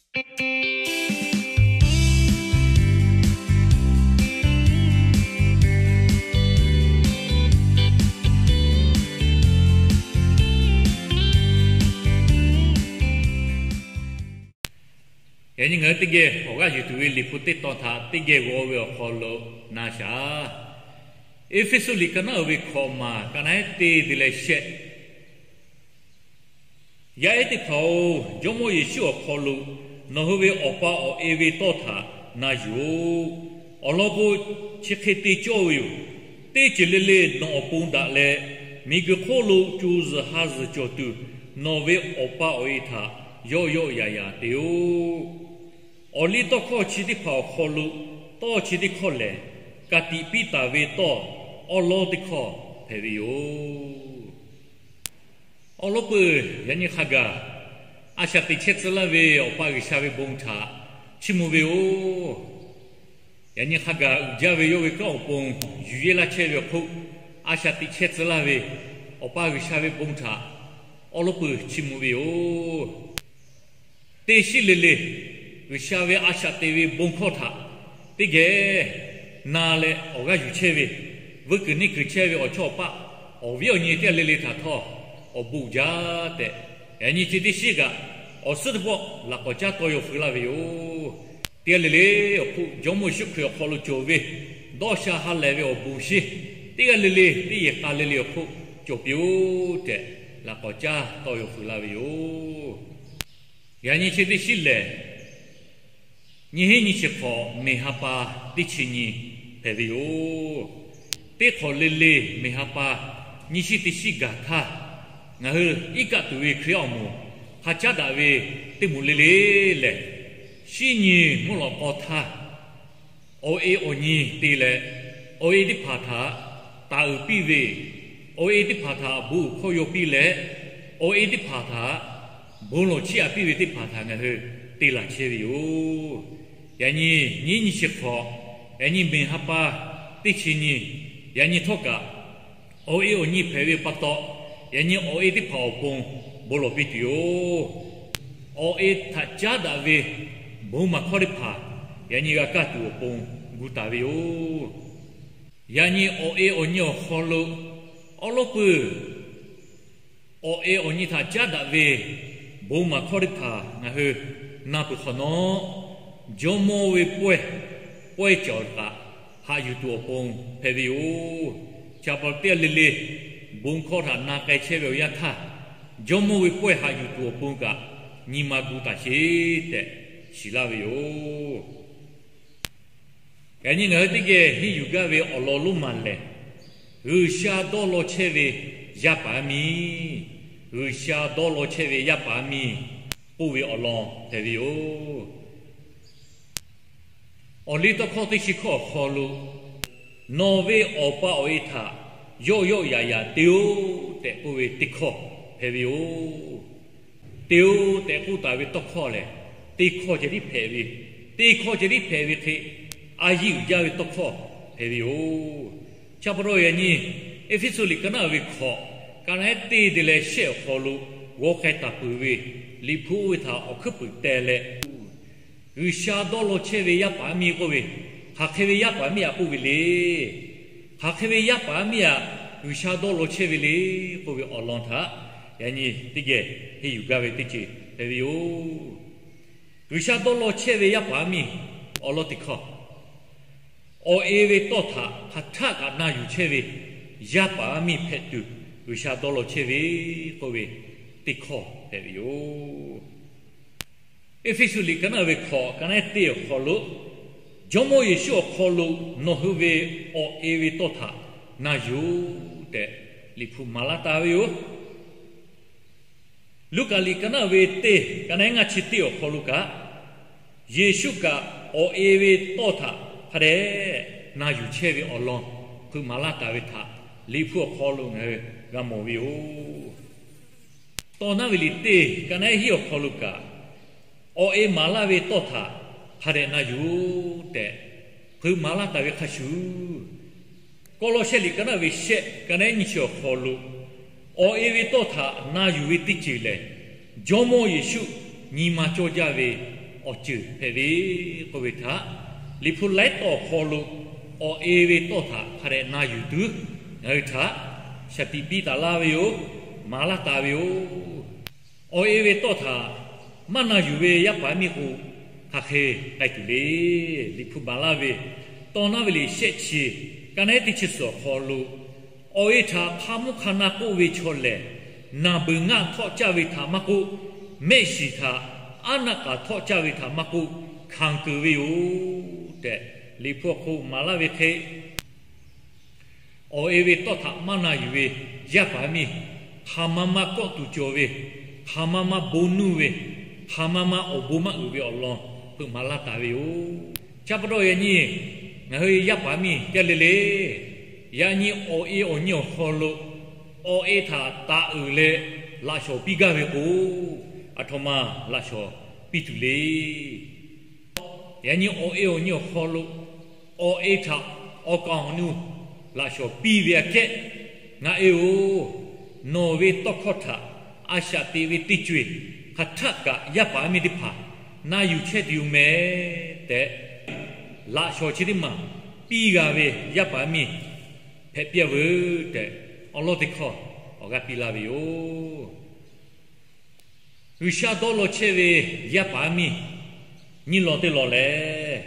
Yaꞈ nyi ngaˬ hui teˇ geh awˬ g'aˇ yuˬ tuˬ ve Liꞈ hpu teˇ tawn htaꞈ teˇ geh g'aw ve awˬ hk'aw lo na shaˍ. Eˇfeˇsuꞈ liꞈ ka naˉ uiˍ ve hkawꞈ maˬ ka naˉ ehˉ teˇ te leh shehˆ. Yaˇ ehˉ teˇ hpaˍ-oˬ, Jawˇmawˇ Yeˍsuˆ awˬ hk'aw lo nawˬ hui ve Awˬ pa awˬ e ve tawˇ htaꞈ na yuˬ-oꞈ. Awˬ lawn k'o, chi hk'e te cawˇ ve yoˬ. Teˇ ceuˬ le le nawˬ awˬ pon daꞈ leh, miˬguiˬ hk'oˆ lo co zuhˬ ha zuhˬ cawˬ tuˬ, nawˬ ve Awˬ pa awˬ e htaꞈ yawˆ yawˆ yaꞈ yaꞈ te-oˆ. Awˬ liˇ tawˇ hkawˇ chi teˇ hpaˍ awˬ hk'aw lo tawˇ chi teˇ hkawˇ lehˬ, ka tiꞈ piˇ taˍ ve tawˇ awˉ lawˉ teˇ hkawˇ hpehꞈ ve yoˬ. Awˬ lawn peuˬ, yaꞈ nyi hk'a gaˬ a shaꞈ teꞈ chehˇ tcuh laˇ ve Awˬ pa G'uiˬsha ve bon htaꞈ chiˇ mvuh ve yoˬ. Yaꞈ nyi hk'a gaˬ uiˍ jaˇ ve yawˇ ve kanˉ awˬ pon yuˬ yehˇ laˇ chehˇ ve awˬ hk'oˆ, a shaꞈ teꞈ chehˇ tcuh laˇ ve Awˬ pa G'uiˬsha ve bon htaꞈ awˬ lawn peuˬ chiˇ mvuh ve yoˬ. Teˇ shiˉ le le G'uiˬsha ve a shaꞈ teꞈ ve bon hkawˇ htaꞈ teˇ geh na leh awˬ g'aˇ yuˬ chehˇ ve, vuiˇ kuiˬ neˇ kuiˬ chehˇ ve awˬ chawˇ awˬ paˆ, awˬ viˉ awˬ nyi teˇ g'aˇ le le htaꞈ htawˇ awˬ bon uiˍ jaˇ tehꞈ, yaꞈ nyi chi teˇ shiˉ kaꞈ awˬ suhˉ teˇ pawˆ laꞈ k'awꞈ caˉ tawˇ yaw feu laˇ ve yoˬ. Teˇ g'aˇ le le awˬ hk'oˆ Jawˇmawˇ Yeˍsuˆ Hkriꞈ awˬ hk'aw lo cawˬ ve dawˇ sha ha lehˬ ve awˬ bon shinˉ, teˇ g'aˇ le le teˇ yehˬ k'a le le awˬ hk'oˆ cawˬ piˇ-oˆ tehꞈ, laꞈ k'awꞈ caˉ tawˇ yaw feu laˇ ve yoˬ. Yaꞈ nyi chi teˇ shiˉ lehˬ, nyiˇ hinˉ nyiˇ chi hk'awꞈ meˬ ha pa teˇ chi nyi hpehꞈ ve yoˬ. Teˇ hk'awꞈ le le meˬ ha pa nyiˇ shiˉ teˇ shiˉ gaˬ htaˇ, ngaˬ hui iˉ kaˆ tuˬ ve Hkriꞈ yaˇ awˬ moˍ hk'a caˉ daꞈ ve teˇ moˍ le le lehˬ, shinˉ nyi mvuhˇ lawꞈ k'aw htaˇ, awˬ e awˬ nyi te leh, awˬ e teˇ hpaˍ htaꞈ taˍ uiˍ piˇ ve, awˬ e teˇ hpaˍ htaꞈ bon uiˍ hkawˇ yaw piˇ leh, awˬ e teˇ hpaˍ htaꞈ bon lawˬ chiˇ aꞈ piˇ ve teˇ hpaˍ htaꞈ ngaˬ hui te laˬ chehˇ ve yoˬ. Yaꞈ nyi nyiˇ nyi chi hk'awꞈ, yaꞈ nyi meˬ ha pa teˇ chi nyi, yaꞈ nyi htawˇ kaꞈ awˬ e awˬ nyi hpehꞈ ve pa taw, yaꞈ nyi awˬ e teˇ hpaˍ awˬ pon bon lawˬ piˇ tuˬ yoˬ. Awˬ e htaꞈ caˉ daꞈ ve bon maˍ hkawˇ teˇ hpaˍ yaꞈ nyi g'a kaˇ tuˬ awˬ pon gu taˍ ve yoˬ. Yaꞈ nyi awˬ e awˬ nyi awˬ hk'aw lo awˉ lawˉ peuˬ awˬ e awˬ nyi htaꞈ caˉ daꞈ ve bon maˍ hkawˇ teˇ hpaˍ ngaˬ hui na peuˬ hk'awꞈ nawˉ, jawˇmawˇ ve pawehˇ, pawehˇ cawˬ kaꞈ haꞈ yuˬ tuˬ awˬ pon hpehꞈ ve yoˬ. Chi pa taw teˇ g'aˇ le le bon hkawˇ htaꞈ na k'ai chehˇ ve awˬ yanˇ htaˇ, jawˇmawˇ ve pawehˇ haꞈ yuˬ tuˬ awˬ pon kaꞈ nyi ma gu taˍ sheˍ tehꞈ shiˍ laˇ ve yoˬ. Yaꞈ nyi ngaˬ hui teˇ geh henˇ yuˬ gaˇ ve awˬ lawn lonˉ maˬ lehˬ, G'uiˬsha dawˇ law chehˇ ve yaˇ paˍ yaˇ miˇ, G'uiˬsha dawˇ law chehˇ ve yaˇ paˍ yaˇ miˇ k'oˆ ve awˬ lawn hpehꞈ ve yoˬ. Awˬ liˇ tawˇ hkawˇ teˇ chi hkawˇ awˬ hk'aw lo, nawˬ ve Awˬ pa awˬ e htaꞈ yawˆ yawˆ yaꞈ yaꞈ te-oˆ tehꞈ k'oˆ ve teˇ hkawˇ hpehꞈ ve yoˬ. Te-oˆ tehꞈ k'oˆ taˍ ve tawˇ hkawˇ lehˬ, teˇ hkawˇ ceh tiˉ hpehꞈ ve, teˇ hkawˇ ceh tiˉ hpehꞈ ve hk'e, a yiˇ uiˍ jaˇ ve tawˇ hkawˇ hpehꞈ ve yoˬ. Chi pa taw yaꞈ nyi Eˇfeˇsuꞈ liꞈ ka naˉ ve hkawꞈ ka naˉ ehˉ teˇ te leh shehˆ awˬ hk'aw lo g'aw k'ai taˍ peuˬ ve Liꞈ hpu oˇ ve htaꞈ awˬ hkuiˉ puiˍ teh leh, G'uiˬsha dawˇ law chehˇ ve yaˇ paˍ yaˇ miˇ k'oˆ ve, hk'aˬ hk'e ve yaˇ paˍ yaˇ miˇ aꞈ k'oˆ ve le. Hk'aˬ hk'e ve yaˇ paˍ yaˇ miˇ aꞈ G'uiˬsha dawˇ law chehˇ ve le k'oˆ ve awˬ lawn htaꞈ yaꞈ nyi teˇ geh henˇ yuˬ gaˇ ve teˇ ceuˬ hpehꞈ ve yoˬ. G'uiˬsha dawˇ law chehˇ ve yaˇ paˍ yaˇ miˇ awˬ lawn teˇ hkawˇ, awˬ e ve tawˇ htaꞈ hk'aˬ htaˆ kaꞈ na yuˬ chehˇ ve yaˇ paˍ yaˇ miˇ hpehꞈ tuˬ G'uiˬsha dawˇ law chehˇ ve k'oˆ ve teˇ hkawˇ hpehꞈ ve yoˬ. Eˇfeˇsuꞈ liꞈ ka naˉ ve hkawꞈ ka naˉ ehˉ teˇ awˬ hk'aw lo, Jawˇmawˇ Yeˍsuˆ awˬ hk'aw lo nawˬ hui ve awˬ e ve tawˇ htaꞈ na yuˬ-oꞈ tehꞈ Liꞈ hpu maˍ laˇ taˍ ve yoˬ. Luˉkaꞈ liꞈ ka naˉ ve teˇ ka naˉ ehˉ ngaˇ chi teˇ awˬ hk'aw lo kaꞈ, Yeˍsuˆ kaꞈ awˬ e ve tawˇ htaꞈ hk'a dehꞈ na yuˬ chehˇ ve awˬ lawn hpeuꞈ maˍ laˇ taˍ ve htaꞈ Liꞈ hpu awˬ hk'aw lo ngaˬ hui g'a mawˬ ve yoˬ. Tawˇ naˉ ve liꞈ teˇ ka naˉ ehˉ hiˉ awˬ hk'aw lo kaꞈ, awˬ e maˍ laˇ ve tawˇ htaꞈ hk'a dehꞈ na yuˬ-oꞈ tehꞈ hpeuꞈ maˍ laˇ taˍ ve hk'a shuˍ, Kawˇlawˇsehˆ liꞈ ka naˉ ve shehˆ ka naˉ ehˉ nyiˇ chi awˬ hk'aw lo, awˬ e ve tawˇ htaꞈ na yuˬ ve teˇ ceuˬ lehˬ, Jawˇmawˇ Yeˍsuˆ nyi ma cawˇ jaˇ ve awˬ ceuˬ hpehꞈ ve k'oˆ ve htaꞈ, Liꞈ hpu laiˉ tawˇ awˬ hk'aw lo awˬ e ve tawˇ htaꞈ hk'a dehꞈ na yuˬ tuˬ ngaˬ hui htaꞈ shaˍ tiꞈ piˇ taˍ laˇ ve yoˬ. Maˍ laˇ taˍ ve yoˬ. Awˬ e ve tawˇ htaꞈ maˇ na yuˬ ve yaˇ paˍ miˇ k'o, hk'aˬ hk'e k'ai tuˬ le. Liꞈ hpu maˍ laˇ ve, Tawˇ naˉ ve liꞈ shehˆ chi, ka naˉ teˇ chi suhˍ awˬ hk'aw lo, awˬ e htaꞈ hk'a mvuhˇ hk'a na k'oˆ ve chaw lehˬ, naˬ beuˬ ngaˆ htawˆ caˇ ve htaꞈ maˇ k'oˆ, mehˆ shiˍ htaꞈ aˉ naˆ k'aˍ htawˆ caˇ ve htaꞈ maˇ k'oˆ, hkanˍ keunˍ ve yoˬ tehꞈ, Liꞈ hpu awˬ hk'oˆ maˍ laˇ ve hk'e, awˬ e ve tawˇ htaꞈ maˇ na yuˬ ve yaˇ paˍ miˇ, hk'aˬ ma ma kawˆ tuˬ cawˬ ve, hk'aˬ ma ma bon nuˇ ve, hk'aˬ ma ma awˬ bon maˇ uiˍ ve awˬ lawn hpeuꞈ maˍ laˇ taˍ ve yoˬ. Chi pa taw yaꞈ nyi ngaˬ hui yaˇ paˍ miˇ teˇ g'aˇ le le, yaꞈ nyi awˬ e awˬ nyi awˬ hk'aw lo awˬ e htaꞈ taˍ uiˍ leh laꞈ shawnˍ piˇ gaˇ ve k'o, aˬ htoꞈ ma laꞈ shawnˍ piˇ tuˬ le. Yaꞈ nyi awˬ e awˬ nyi awˬ hk'aw lo awˬ e htaꞈ awˬ kaˍ awˬ nu laꞈ shawnˍ piˇ ve aꞈ kehˉ, ngaˬ e-oˬ, nawˬ ve tawˇ hkawˇ htaꞈ a shaꞈ teꞈ ve teˇ co-eˬ hk'aˬ htaˆ kaꞈ yaˇ paˍ miˇ teˇ hpaˍ na yuˬ chehˇ tuˬ yoˬ mehˍ tehꞈ, laꞈ shawnˍ chi teˇ maˬ piˇ g'a ve yaˇ paˍ miˇ hpehꞈ piˇ-a veuˬ tehꞈ, awˬ lawn teˇ hkawˇ awˬ g'aˇ piˇ laˇ ve yoˬ. G'uiˬsha dawˇ law chehˇ ve yaˇ paˍ miˇ nyiˇ lawn teˇ lawn lehˬ,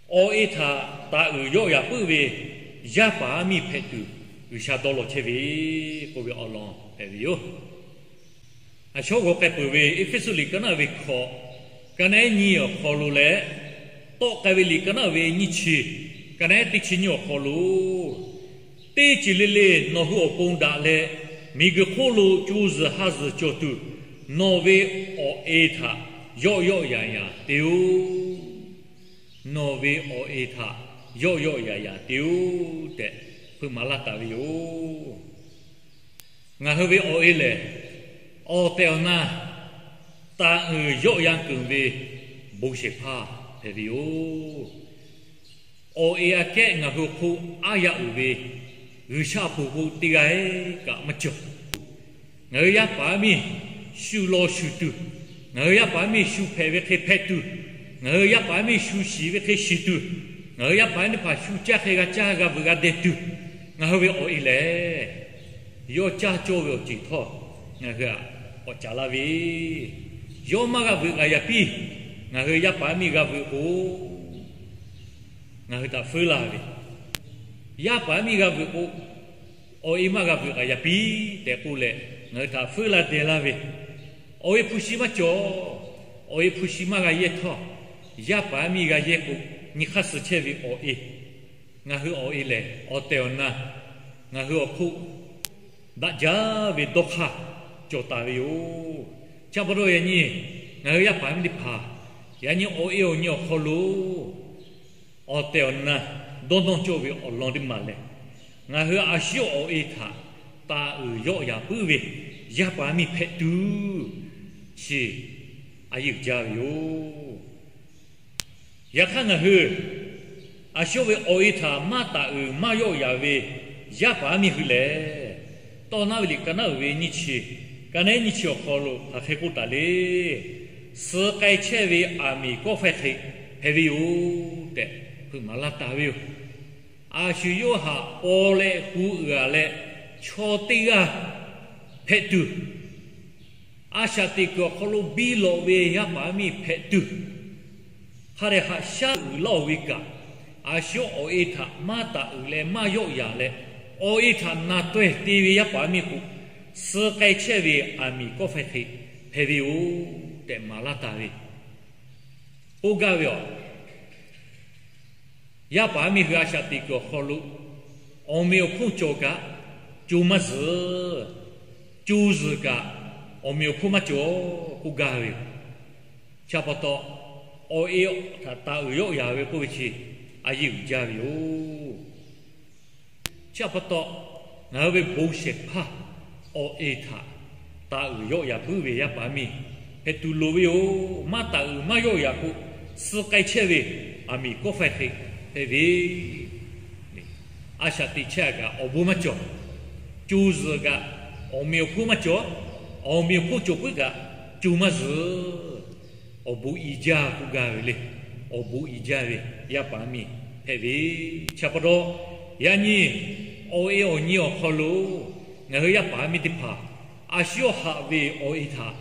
awˬ e htaꞈ taˍ uiˍ yawˆ yaꞈ puiˉ ve yaˇ paˍ miˇ hpehꞈ tuˬ G'uiˬsha dawˇ law chehˇ ve k'oˆ ve awˬ lawn hpehꞈ ve yoˬ. A shawˉ g'aw k'ai peuˬ ve Eˇfeˇsuꞈ liꞈ ka naˉ ve hkawꞈ, ka naˉ nyiˇ awˬ hk'aw lo leh, tawˆ k'ai ve liꞈ ka naˉ ve nyiˇ chi, ka naˉ teˇ chi nyiˇ awˬ hk'aw lo, teˇ ceuˬ le le nawˬ hui awˬ pon daꞈ leh, miˬguiˬ hk'oˆ lo co zuhˬ ha zuhˬ cawˬ tuˬ, nawˬ ve awˬ e htaꞈ yawˆ yawˆ yaꞈ yaꞈ te-oˬ. Nawˬ ve awˬ e htaꞈ yawˆ yawˆ yaꞈ yaꞈ te-oˬ tehꞈ hpeuꞈ maˍ laˇ taˍ ve yoˬ. Ngaˬ hui ve awˬ e lehˬ, awˬ tehˬ awˬ na taˍ uiˍ yawˆ yan keunˍ ve bon shehˍ hpaˇ hpehꞈ ve yoˬ. Awˬ e aꞈ kehˉ ngaˬ hui hk'oˆ aˉ yaˇ uiˍ ve G'uiˬsha awˬ pon k'o teˇ g'aˇ kaꞈ maˇ cawˬ. Ngaˬ hui yaˇ paˍ miˇ shu law shu tuˬ, ngaˬ hui yaˇ paˍ miˇ shu hpehꞈ ve hk'e hpehꞈ tuˬ, ngaˬ hui yaˇ paˍ miˇ shu shiˍ ve hk'e shiˍ tuˬ, ngaˬ hui yaˇ paˍ miˇ teˇ hpaˍ shu caˇ hk'e g'a caˇ g'a veuꞈ g'a deh tuˬ, ngaˬ hui ve awˬ e lehˬ, yawˇ caˇ cawˇ ve awˬ ceuˬ htawˇ ngaˬ hui aꞈ k'awꞈ caˍ laˇ ve, yawˇ maˇ g'a veuꞈ g'a yaꞈ piˇ, ngaˬ hui yaˇ paˍ miˇ g'a veuꞈ k'o, ngaˬ hui htaꞈ feuˉ laˇ ve, yaˇ paˍ miˇ g'a veuꞈ k'o, awˬ e maˇ g'a veuꞈ k'aꞈ yaꞈ piˇ tehꞈ k'oˆ leh, ngaˬ hui htaꞈ feuˉ laˇ deh laˇ ve, awˬ e hpu shi maˇ cawˬ. Awˬ e hpu shi maˇ g'a yehˇ htawˇ, yaˇ paˍ miˇ g'a yehˇ k'o, nyi hk'aˇ suh chehˇ ve awˬ e, ngaˬ hui awˬ e lehˬ awˬ tehˬ awˬ na ngaˬ hui awˬ hk'oˆ daꞈ jaˇ ve dawˇ hk'aˇ cawˬ taˍ ve yoˬ. Chi pa taw yaꞈ nyi ngaˬ hui yaˇ paˍ miˇ teˇ hpaˍ, yaꞈ nyi awˬ e awˬ nyi awˬ hk'aw lo awˬ tehˬ awˬ na dawˇ nawˇ cawˇ ve awˬ lawn teˇ maˬ lehˬ, ngaˬ hui a shu awˬ e htaꞈ taˍ uiˍ yawˆ yaꞈ puiˉ ve yaˇ paˍ miˇ hpehꞈ tuˬ, chi a yeˇ uiˍ jaˇ ve yoˬ. Yaꞈ hk'aˇ ngaˬ hui a shu ve awˬ e htaꞈ maˇ taˍ uiˍ maˇ yawˆ yaꞈ ve yaˇ paˍ miˇ hui lehˬ, Tawˇ naˉ ve liꞈ ka naˉ uiˍ ve nyiˇ chi, ka naˉ nyiˇ chi awˬ hk'aw lo hk'aˬ hk'e k'oˆ taˍ le. Suh k'ai chehˇ ve aˬ miˍ kawˆ faiˇ hk'e hpehꞈ ve yoˬ tehꞈ hpeuꞈ maˍ laˇ taˍ ve yoˬ. A shu yawˇ htaꞈ paw leh hu uiˍ-a leh, chaw teˇ g'aˇ hpehꞈ tuˬ, a shaꞈ teꞈ kuiˬ awˬ hk'aw lo biˇ lawꞈ ve yaˇ paˍ miˇ hpehꞈ tuˬ, hk'a dehꞈ haꞈ shaˉ uiˍ laˇ-oˬ ve kaꞈ, a shu awˬ e htaꞈ maˇ taˍ uiˍ leh maˇ yawˆ yaꞈ leh, awˬ e htaꞈ na tawehˇ te ve yaˇ paˍ miˇ k'o, suh k'ai chehˇ ve aˬ miˍ kawˆ faiˇ hk'e hpehꞈ ve yoˬ tehꞈ maˍ laˇ taˍ ve, k'oˆ gaˇ ve yoˬ. Yaˇ paˍ miˇ hui a shaꞈ teꞈ kuiˬ awˬ hk'aw lo awˬ meꞈ awˬ hponˇ cawˬ kaꞈ co maˇ zuhˬ, co zuhˬ kaꞈ awˬ meꞈ awˬ hponˇ maˇ cawˬ k'oˆ gaˇ ve yoˬ. Chi pa taw, awˬ e htaꞈ taˍ uiˍ yawˆ yaꞈ ve k'oˆ ve chi a yeˇ uiˍ jaˇ ve yoˬ. Chi pa taw, ngaˬ hui ve bon shehˍ hpaˇ awˬ e htaꞈ taˍ uiˍ yawˆ yaꞈ puiˉ ve yaˇ paˍ miˇ hpehꞈ tuˬ loˍ ve yoˬ. Maˇ taˍ uiˍ maˇ yawˆ yaꞈ k'o, suh k'ai chehˇ ve aˬ miˍ kawˆ faiˇ hk'e hpehꞈ ve, a shaꞈ teꞈ chehˇ kaꞈ awˬ bon maˇ cawˬ, co zuhˬ kaꞈ awˬ meꞈ awˬ hponˇ maˇ cawˬ, awˬ meꞈ awˬ hponˇ cawˬ puiˉ kaꞈ co maˇ zuhˬ. awˬ bon i jaˇ k'oˆ gaˇ ve le. Awˬ bon i jaˇ ve yaˇ paˍ yaˇ miˇ hpehꞈ ve. Chi pa taw, yaꞈ nyi awˬ e awˬ nyi awˬ hk'aw lo ngaˬ hui yaˇ paˍ yaˇ miˇ teˇ hpaˍ a shu yawˇ haꞈ ve awˬ e htaꞈ,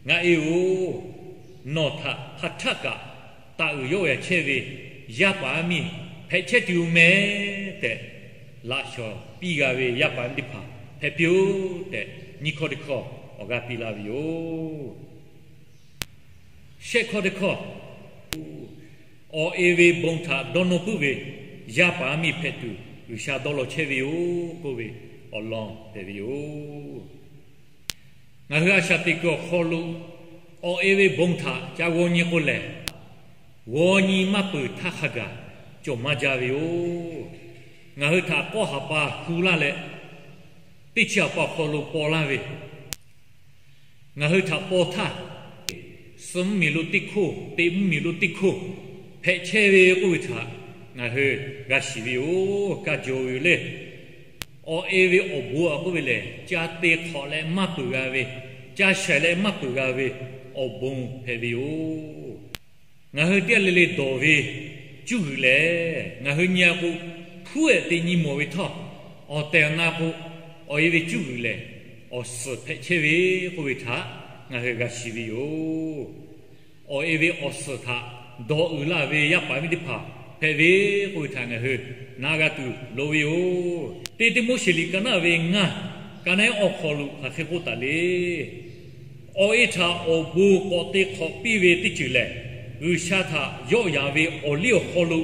Ngaˬ e-oˬ, nawˬ htaꞈ hk'a htaˆ kaꞈ taˍ uiˍ yawˆ yaꞈ chehˇ ve yaˇ paˍ yaˇ miˇ hpehꞈ chehˇ tuˬ yoˬ mehˍ tehꞈ laꞈ shawˍ piˇ g'a ve yaˇ paˍ yaˇ miˇ teˇ hpaˍ hpehꞈ piˇ-oˆ tehꞈ, nyiˇ hkawˇ teˇ hkawˇ awˬ g'aˇ piˇ laˇ ve yoˬ. Shehˆ hkawˇ teˇ hkawˇ, awˬ e ve bon htaꞈ dawˇ nawˇ puiˉ ve yaˇ paˍ yaˇ miˇ hpehꞈ tuˬ G'uiˬsha dawˇ law chehˇ ve yoˬ k'oˆ ve awˬ lawn hpehꞈ ve yoˬ. Ngaˬ hui a shaꞈ teꞈ kuiˬ awˬ hk'aw lo awˬ e ve bon htaꞈ ca g'aw nyi k'o lehˬ, g'aw nyi maˇ peuˬ htaˇ hk'a gaˬ cawˬ maˇ jaˇ ve yoˬ. Ngaˬ hui htaꞈ k'awˇ haˍ pa hu laˇ leh, teˇ chi haˍ pa awˬ hk'aw lo paw laˇ ve, ngaˬ hui htaꞈ paw htaˇ, suh mvuhˇmiˬ lo teˇ hkoˇ, teˇ mvuhˇmiˬ lo teˇ hkoˇ hpehꞈ chehˇ ve k'oˆ ve htaꞈ ngaˬ hui g'a shiˍ ve yoˬ. Kaˇ jaw ve yoˬ le. Awˬ e ve awˬ bon a k'oˆ ve lehˬ, ca te hk'awꞈ leh maˇ peuˬ g'a ve, ca shaiˍ leh maˇ peuˬ g'a ve awˬ bon hpehꞈ ve yoˬ. Ngaˬ hui teˇ g'aˇ le le dawˬ ve cuˇ g'uiˬ lehˬ, ngaˬ hui nyi a k'o, hpuˉ ehˍ te nyi mawˬ ve htawˇ, awˬ tehˬ awˬ na k'o, awˬ e ve cuˇ g'uiˬ lehˬ, awˬ suhˍ hpehꞈ chehˇ ve k'oˆ ve htaꞈ ngaˬ hui g'a shiˍ ve yoˬ. Awˬ e ve awˬ suhˍ htaꞈ dawˬ uiˍ laˇ ve yaˇ paˍ yaˇ miˇ teˇ hpaˍ hpehꞈ ve k'oˆ ve htaꞈ ngaˬ hui na g'a tuˬ loˍ ve yoˬ. Teˇ Tiˆmoˉseˍ liꞈ ka naˉ ve ngaˇ, ka naˉ awˬ hk'aw lo hk'aˬ hk'e k'oˆ taˍ le. Awˬ e htaꞈ awˬ bon k'awꞈ te hk'awꞈ piˇ ve teˇ ceuˬ lehˬ, G'uiˬsha htaꞈ yawˆ yan ve awˬ liˇ awˬ hk'aw lo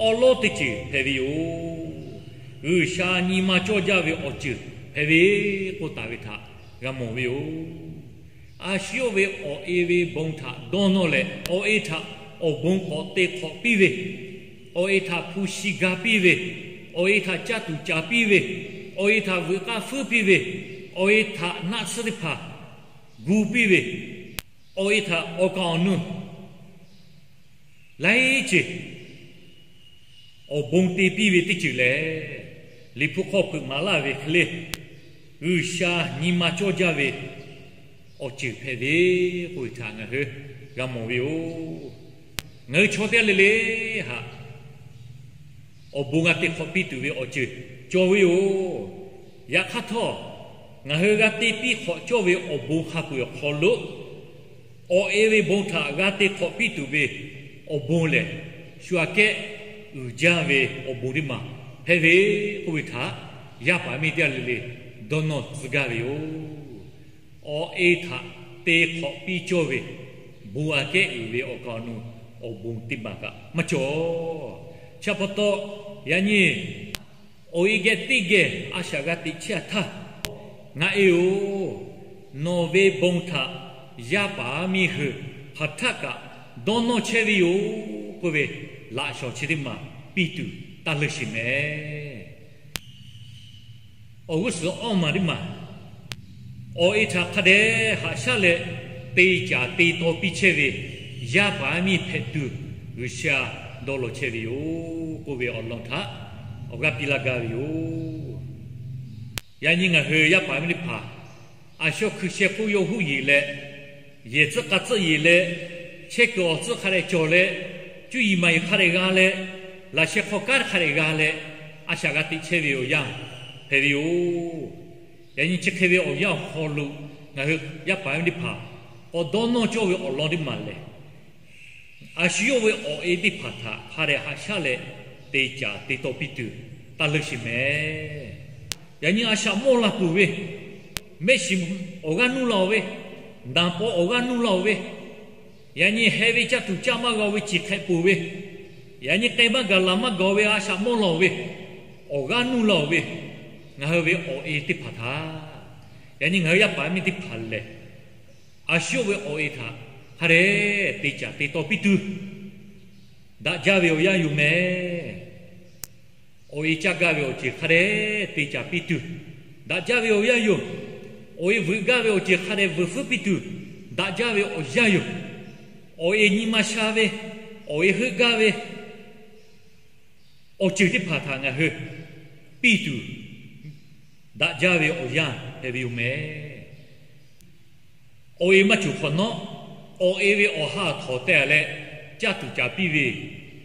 awˉ lawˉ teˇ ceuˬ hpehꞈ ve yoˬ. G'uiˬsha nyi ma cawˇ jaˇ ve awˬ ceuˬ hpehꞈ ve k'oˆ taˍ ve htaꞈ g'a mawˬ ve yoˬ. A shu yawˇ ve awˬ e ve bon htaꞈ dawˇ nawˇ leh, awˬ e htaꞈ awˬ bon k'awꞈ te hk'awꞈ piˇ ve, awˬ e htaꞈ hpu shi ga piˇ ve, awˬ e htaꞈ caˇ tuˬ caˍ piˇ ve, awˬ e htaꞈ veuꞈ k'aˇ feuˉ piˇ ve, awˬ e htaꞈ naˆ tsuhˇ teˇ hpaˍ gu piˇ ve, awˬ e htaꞈ awˬ kaˍ awˬ nu laiˉ ceuˬ awˬ bon te piˇ ve teˇ ceuˬ lehˬ, Liꞈ hpu hk'aw hpeuꞈ maˍ laˇ ve hk'e le, G'uiˬsha nyi ma cawˇ jaˇ ve awˬ ceuˬ hpehꞈ ve k'oˆ ve htaꞈ ngaˬ hui g'a mawˬ ve yoˬ. Ngaˬ hui chaw teˇ g'aˇ le le htaꞈ awˬ bon g'a te hk'awꞈ piˇ tuˬ ve awˬ ceuˬ cawˬ ve yoˬ. Yaꞈ hk'aˇ htawˇ, ngaˬ hui g'a te piˇ hk'awꞈ cawˇ ve awˬ bon hk'a peu-eˬ awˬ hk'aw lo, awˬ e ve bon htaꞈ g'a te hk'awꞈ piˇ tuˬ ve awˬ bon lehˬ, shu aꞈ kehˉ uiˍ jaˇ ve awˬ bon teˇ maˬ hpehꞈ ve k'oˆ ve htaꞈ yaˇ paˍ miˇ teˇ g'aˇ le le dawˇ nawˇ tcuh gaˇ ve yoˬ. Awˬ e htaꞈ te hk'awꞈ piˇ cawˇ ve bon aꞈ kehˉ uiˍ ve awˬ kaˍ awˬ nu awˬ bon teˇ maˬ kaꞈ maˇ cawˬ. Chi pa taw, yaꞈ nyi awˬ e geh teˇ geh a shaꞈ g'a teꞈ chehˇ a htaˇ, Ngaˬ e-oˬ, nawˬ ve bon htaꞈ yaˇ paˍ miˇ hui hk'aˬ htaˆ kaꞈ dawˇ nawˇ chehˇ ve yoˬ k'oˆ ve laꞈ shawnˍ chi teˇ maˬ piˇ tuˬ taˇ leuˇ sheˍ mehˍ. Awˬ g'uˇ suhˍ awˇ maˬ teˇ maˬ, awˬ e htaꞈ hk'a dehꞈ haꞈ shaˉ leh te caˍ te taw piˇ chehˇ ve yaˇ paˍ yaˇ miˇ hpehꞈ tuˬ G'uiˬsha dawˇ law chehˇ ve yoˬ k'oˆ ve awˬ lawn htaꞈ awˬ g'aˇ piˇ laˇ gaˇ ve yoˬ. Yaꞈ nyi ngaˬ hui yaˇ paˍ yaˇ miˇ teˇ hpaˍ a shaw hkui sheh k'oˆ yawˇ huˉ yeˬ leh, yehˬ tcuhˆ k'a tcuhˆ yeˬ leh, chehˇ kuiˬ awˬ tcuhˆ hk'a dehꞈ cawˬ leh, cuˇ yiˍ maˍ yiˍ hk'a dehꞈ g'a leh, laꞈ sheh hk'aw kanˉ hk'a dehꞈ g'a leh, a shaꞈ g'a teꞈ chehˇ ve awˬ yanˇ hpehꞈ ve yoˬ. Yaꞈ nyi chi hk'e ve awˬ yanˇ awˬ hk'aw lo ngaˬ hui yaˇ paˍ yaˇ miˇ teˇ hpaˍ k'awꞈ dawˇ nawˇ cawˇ ve awˬ lawn teˇ maˬ lehˬ, a shu yawˇ ve awˬ e teˇ hpaˍ htaꞈ hk'a dehꞈ haꞈ shaˉ leh te caˍ te taw piˇ tuˬ taˇ leuˇ sheˍ mehˍ. Yaꞈ nyi a shaꞈ mawˇ la peuˬ ve, mehˆ shiˍ awˬ g'aˇ nuˇ la-oˬ ve, naˍ paw awˬ g'aˇ nuˇ la-oˬ ve, yaꞈ nyi heh ve caˇ tuˬ caˇ maˇ g'a-oˬ ve ciˬ hk'ehꞈ peuˬ ve, yaꞈ nyi k'ai maˇ gaˬ laˬ maˇ gaˬ-oˬ ve a shaꞈ mawˇ la-oˬ ve, awˬ g'aˇ nuˇ la-oˬ ve, ngaˬ hui ve awˬ e teˇ hpaˍ htaꞈ, yaꞈ nyi ngaˬ hui yaˇ paˍ miˇ teˇ hpaˍ lehˬ, a shu yawˇ ve awˬ e htaꞈ hk'a dehꞈ te caˍ te taw piˇ tuˬ daꞈ jaˇ ve awˬ yanˇ yoˬ mehˍ. Awˬ e caˇ gaˇ ve awˬ ceuˬ hk'a dehꞈ te caˍ piˇ tuˬ daꞈ jaˇ ve awˬ yanˇ yoˬ. Awˬ e veuꞈ gaˇ ve awˬ ceuˬ hk'a dehꞈ veuꞈ feuˉ piˇ tuˬ daꞈ jaˇ ve awˬ yanˇ yoˬ. Awˬ e nyi ma sha ve, awˬ e heuˆ gaˇ ve awˬ ceuˬ teˇ hpaˍ htaꞈ ngaˬ hui piˇ tuˬ daꞈ jaˇ ve awˬ yanˇ hpehꞈ ve yoˬ mehˍ. Awˬ e maˇ cawˬ hk'awꞈ nawˉ, Awˬ e ve awˬ ha htawnˍ teh leh caˇ tuˬ caˍ piˇ ve,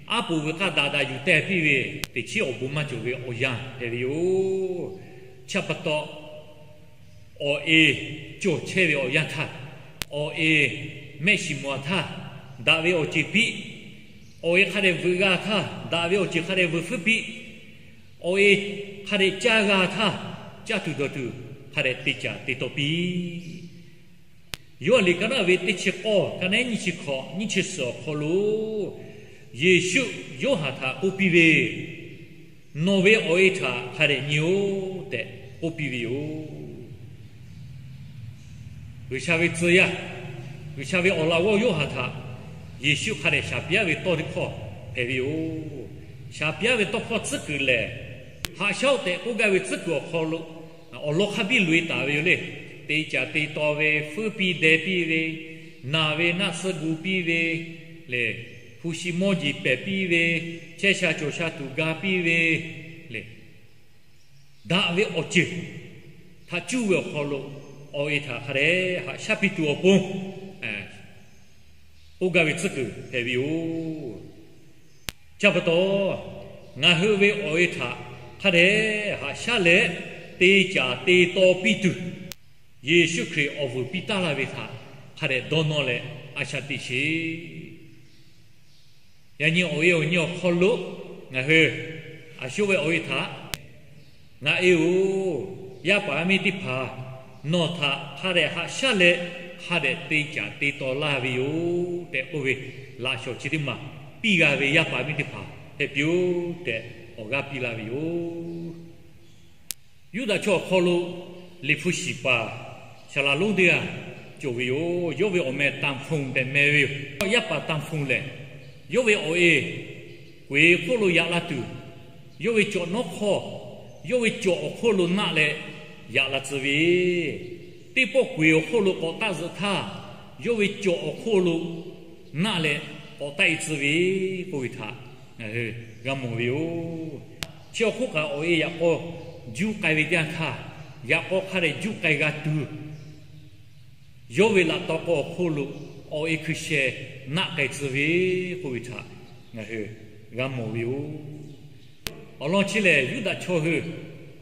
aˉ poꞈ ve hk'aˇ daꞈ daꞈ yuˬ teh piˇ ve, teꞈ chiˉ awˬ bon maˇ cawˬ ve awˬ yanˇ hpehꞈ ve yoˬ. Chi pa taw, awˬ e cawˬ chehˇ ve awˬ yanˇ htaˇ, awˬ e mehˆ shiˍ mawˬ htaˇ, daꞈ ve awˬ ceˬ piˇ. Awˬ e hk'a dehꞈ veuꞈ g'a htaˇ, daꞈ ve awˬ ceˬ hk'a dehꞈ veuꞈ feuˉ piˇ. Awˬ e hk'a dehꞈ caˇ g'a htaˇ, caˇ tuˬ dawˬ tuˬ hk'a dehꞈ te caˍ te taw piˇ. Yoˇhanˬ liꞈ ka naˆ ve teˇ chi k'awˇ, ka naˆ nyiˇ chi hkawꞈ nyiˇ chi suhˍ awˬ hk'aw lo, Yeˍsuˆ Yoˇhanˬ htaꞈ k'oˆ piˇ ve, Nawˬ ve awˬ e htaꞈ hk'a dehꞈ nyi-oˆ tehꞈ k'oˆ piˇ ve yoˬ. G'uiˬsha ve tcuh yaˇ, G'uiˬsha ve awˬ laꞈ g'awˇ Yoˇhanˬ htaꞈ Yeˍsuˆ hk'a dehꞈ shaˍ piˇ-aˉ ve tawˇ teˇ hkawˇ hpehꞈ ve yoˬ. Shaˍ piˇ-aˉ ve tawˇ hkawˇ tcuhˉ kuiˬ lehˬ, haꞈ shaˉ-oˆ tehꞈ k'oˆ gaˇ ve tcuhˉ kuiˬ awˬ hk'aw lo awˬ lawn hk'a biˇ loꞈ-e taˍ ve yoˬ le. Te caˍ te taw ve, feuˉ piˇ deh piˇ ve, naˬ ve naˆ tsuhˇ gu piˇ ve le, hpu shi mawˇ jeˬ pehˬ piˇ ve, chehˇ sha cawˬ sha tuˬ ga piˇ ve le, daꞈ ve awˬ ceuˬ htaꞈ cuˇ ve awˬ hk'aw lo, awˬ e htaꞈ hk'a dehꞈ haꞈ shaˉ piˇ tuˬ awˬ pon k'oˆ gaˇ ve tcuhˉ kuiˬ hpehꞈ ve yoˬ. Chi pa taw, ngaˬ hui ve awˬ e htaꞈ hk'a dehꞈ haꞈ shaˉ leh te caˍ te taw piˇ tuˬ, Yeˍsuˆ Hkriꞈ awˬ vuiˬ piˇ taˉ laˇ ve htaꞈ hk'a dehꞈ dawˇ nawˇ leh a shaꞈ teꞈ sheˍ. Yaꞈ nyi awˬ e awˬ nyi awˬ hk'aw lo ngaˬ hui a shoˉ ve awˬ e htaꞈ, Ngaˬ e-oˬ, yaˇ paˍ yaˇ miˇ teˇ hpaˍ nawˬ htaꞈ hk'a dehꞈ haꞈ shaˉ leh hk'a dehꞈ te caˍ te taw laˇ ve yoˬ tehꞈ k'oˆ ve laꞈ shawˍ chi teˇ maˬ piˇ g'a ve yaˇ paˍ miˇ teˇ hpaˍ hpehꞈ piˇ-oˆ tehꞈ awˬ g'aˇ piˇ laˇ ve yoˬ. Yuˇdaꞈ chaw awˬ hk'aw lo liꞈ hpu shiˍ paˍ saˍ laˍ lonˉ teˇ g'aˇ cawˬ ve yoˬ. Yawˇ ve awˬ meh Tanˍhpfuhˍ tehꞈ meh ve yoˬ. Yaˇ paˍ Tanˍhpfuhˍ lehˬ, yawˇ ve awˬ e kuˬ e hk'oˆ lo yaꞈ la tuˬ, yawˇ ve cawꞈ nawˉ hk'awˇ, yawˇ ve cawꞈ awˬ hk'oˆ lo naˆ leh yaꞈ la tcuh ve, teˇ pawˆ kuˬ e awˬ hk'oˆ lo k'awꞈ taˆ zuhꞈ htaˇ, yawˇ ve cawꞈ awˬ hk'oˆ lo naˆ leh k'awꞈ taˆ e tcuh ve k'oˆ ve htaꞈ ngaˬ hui g'a mawˬ ve yoˬ. Chi awˬ hk'oˆ kaꞈ awˬ e yaꞈ k'aw juˇ k'ai ve teˇ yanˇ htaˇ, yaꞈ k'aw hk'a dehꞈ juˇ k'ai g'a tuˬ, yawˇ ve laꞈ taw k'aw awˬ hk'oˆ lo awˬ e hkui sheh naˆ k'ai tcuh ve k'oˆ ve htaꞈ ngaˬ hui g'a mawˬ ve yoˬ. Awˬ lawn chi lehˬ, Yuˇdaꞈ chaw hui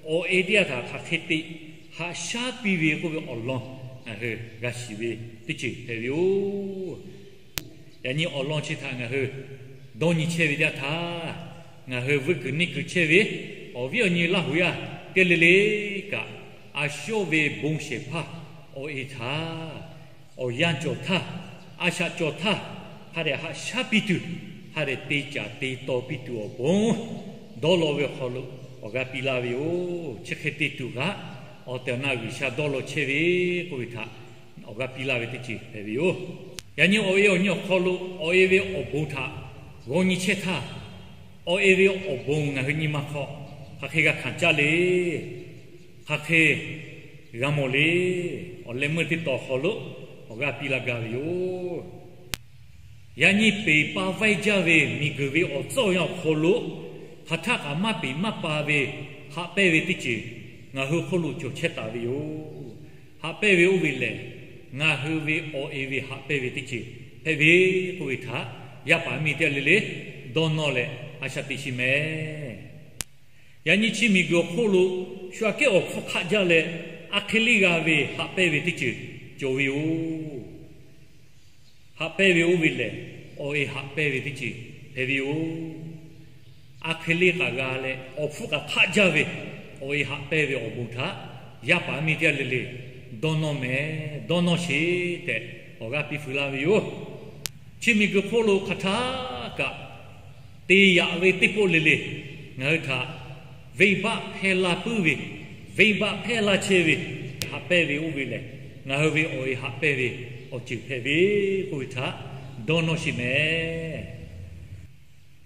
awˬ e teˇ yanˇ htaꞈ hk'aˬ hk'e te haꞈ shaˉ piˇ ve k'oˆ ve awˬ lawn ngaˬ hui g'a shiˍ ve teˇ ceuˬ hpehꞈ ve yoˬ. Yaꞈ nyi awˬ lawn chi htaꞈ ngaˬ hui dawˇ nyi chehˇ ve teˇ yanˇ htaˇ, ngaˬ hui vuiˇ kuiˬ neˇ kuiˬ chehˇ ve awˬ viˉ awˬ nyi Laˇ huˍ yaˇ teˇ le le kaꞈ, a shoˉ ve bon shehˍ hpaˇ awˬ e htaꞈ awˬ yanˇ cawˬ htaˇ, a shaꞈ cawˬ htaˇ, hk'a dehꞈ haꞈ shaˉ piˇ tuˬ, hk'a dehꞈ te caˍ te taw piˇ tuˬ awˬ pon dawˇ law ve awˬ hk'aw lo awˬ g'aˇ piˇ laˇ ve yoˬ. Chi hk'e te tuˬ kaꞈ, awˬ tehˬ awˬ na G'uiˬsha dawˇ law chehˇ ve k'oˆ ve htaꞈ awˬ g'aˇ piˇ laˇ ve teˇ ceuˬ hpehꞈ ve yoˬ. Yaꞈ nyi awˬ e awˬ nyi awˬ hk'aw lo awˬ e ve awˬ bon htaꞈ g'aw nyi chehˇ htaˇ, awˬ e ve awˬ bon ngaˬ hui nyi ma hk'aw hk'aˬ hk'e g'a hkanˍ caˇ le, hk'aˬ hk'e g'a mawˬ le, awˬ leh meuˇ teˇ taw awˬ hk'aw lo awˬ g'aˇ piˇ laˇ gaˇ ve yoˬ. Yaꞈ nyi peˬ pa vaiˇ jaˇ ve miˬguiˬ ve awˬ tcuhˉ awˬ yanˇ awˬ hk'aw lo, hk'aˬ htaˆ kaꞈ maˇ peˬ maˇ pa ve haꞈ pehnˇ ve teˇ ceuˬ ngaˬ hui hk'oˆ lo cawˬ chehˇ taˍ ve yoˬ. Haꞈ pehnˇ ve oˇ ve lehˬ, ngaˬ hui ve awˬ e ve haꞈ pehnˇ ve teˇ ceuˬ hpehꞈ ve k'oˆ ve htaꞈ yaˇ paˍ miˇ teˇ g'aˇ le le dawˇ nawˇ leh a shaꞈ teꞈ sheˍ mehˍ. Yaꞈ nyi chi miˬguiˬ awˬ hk'oˆ lo shu aꞈ kehˉ awˬ hpfuhˇ hk'aˆ jaˇ leh, a hk'e le g'a ve haꞈ pehnˇ ve teˇ ceuˬ cawˬ ve yoˬ. Haꞈ pehnˇ ve oˇ ve lehˬ, awˬ e haꞈ pehnˇ ve teˇ ceuˬ hpehꞈ ve yoˬ. A hk'e le kaꞈ g'a leh, awˬ hpfuhˇ kaꞈ hk'aˆ jaˇ ve awˬ e haꞈ pehnˇ ve awˬ bon htaꞈ yaˇ paˍ miˇ teˇ g'aˇ le le dawˇ nawˇ mehˍ, dawˇ nawˇ sheˍ tehꞈ awˬ g'aˇ piˇ feu laˇ ve yoˬ. Chi miˬguiˬ hk'oˆ lo hk'aˬ htaˆ kaꞈ te yaꞈ ve teˇ pawˆ le le ngaˬ hui htaꞈ venˇbaˆ hpehˇ laˇ puiˉ ve, venˇbaˆ hpehˇ laˇ chehˇ ve, haꞈ pehnˇ ve oˇ ve lehˬ, ngaˬ hui ve awˬ e haꞈ pehnˇ ve awˬ ceuˬ hpehꞈ ve k'oˆ ve htaꞈ dawˇ nawˇ sheˍ mehˍ.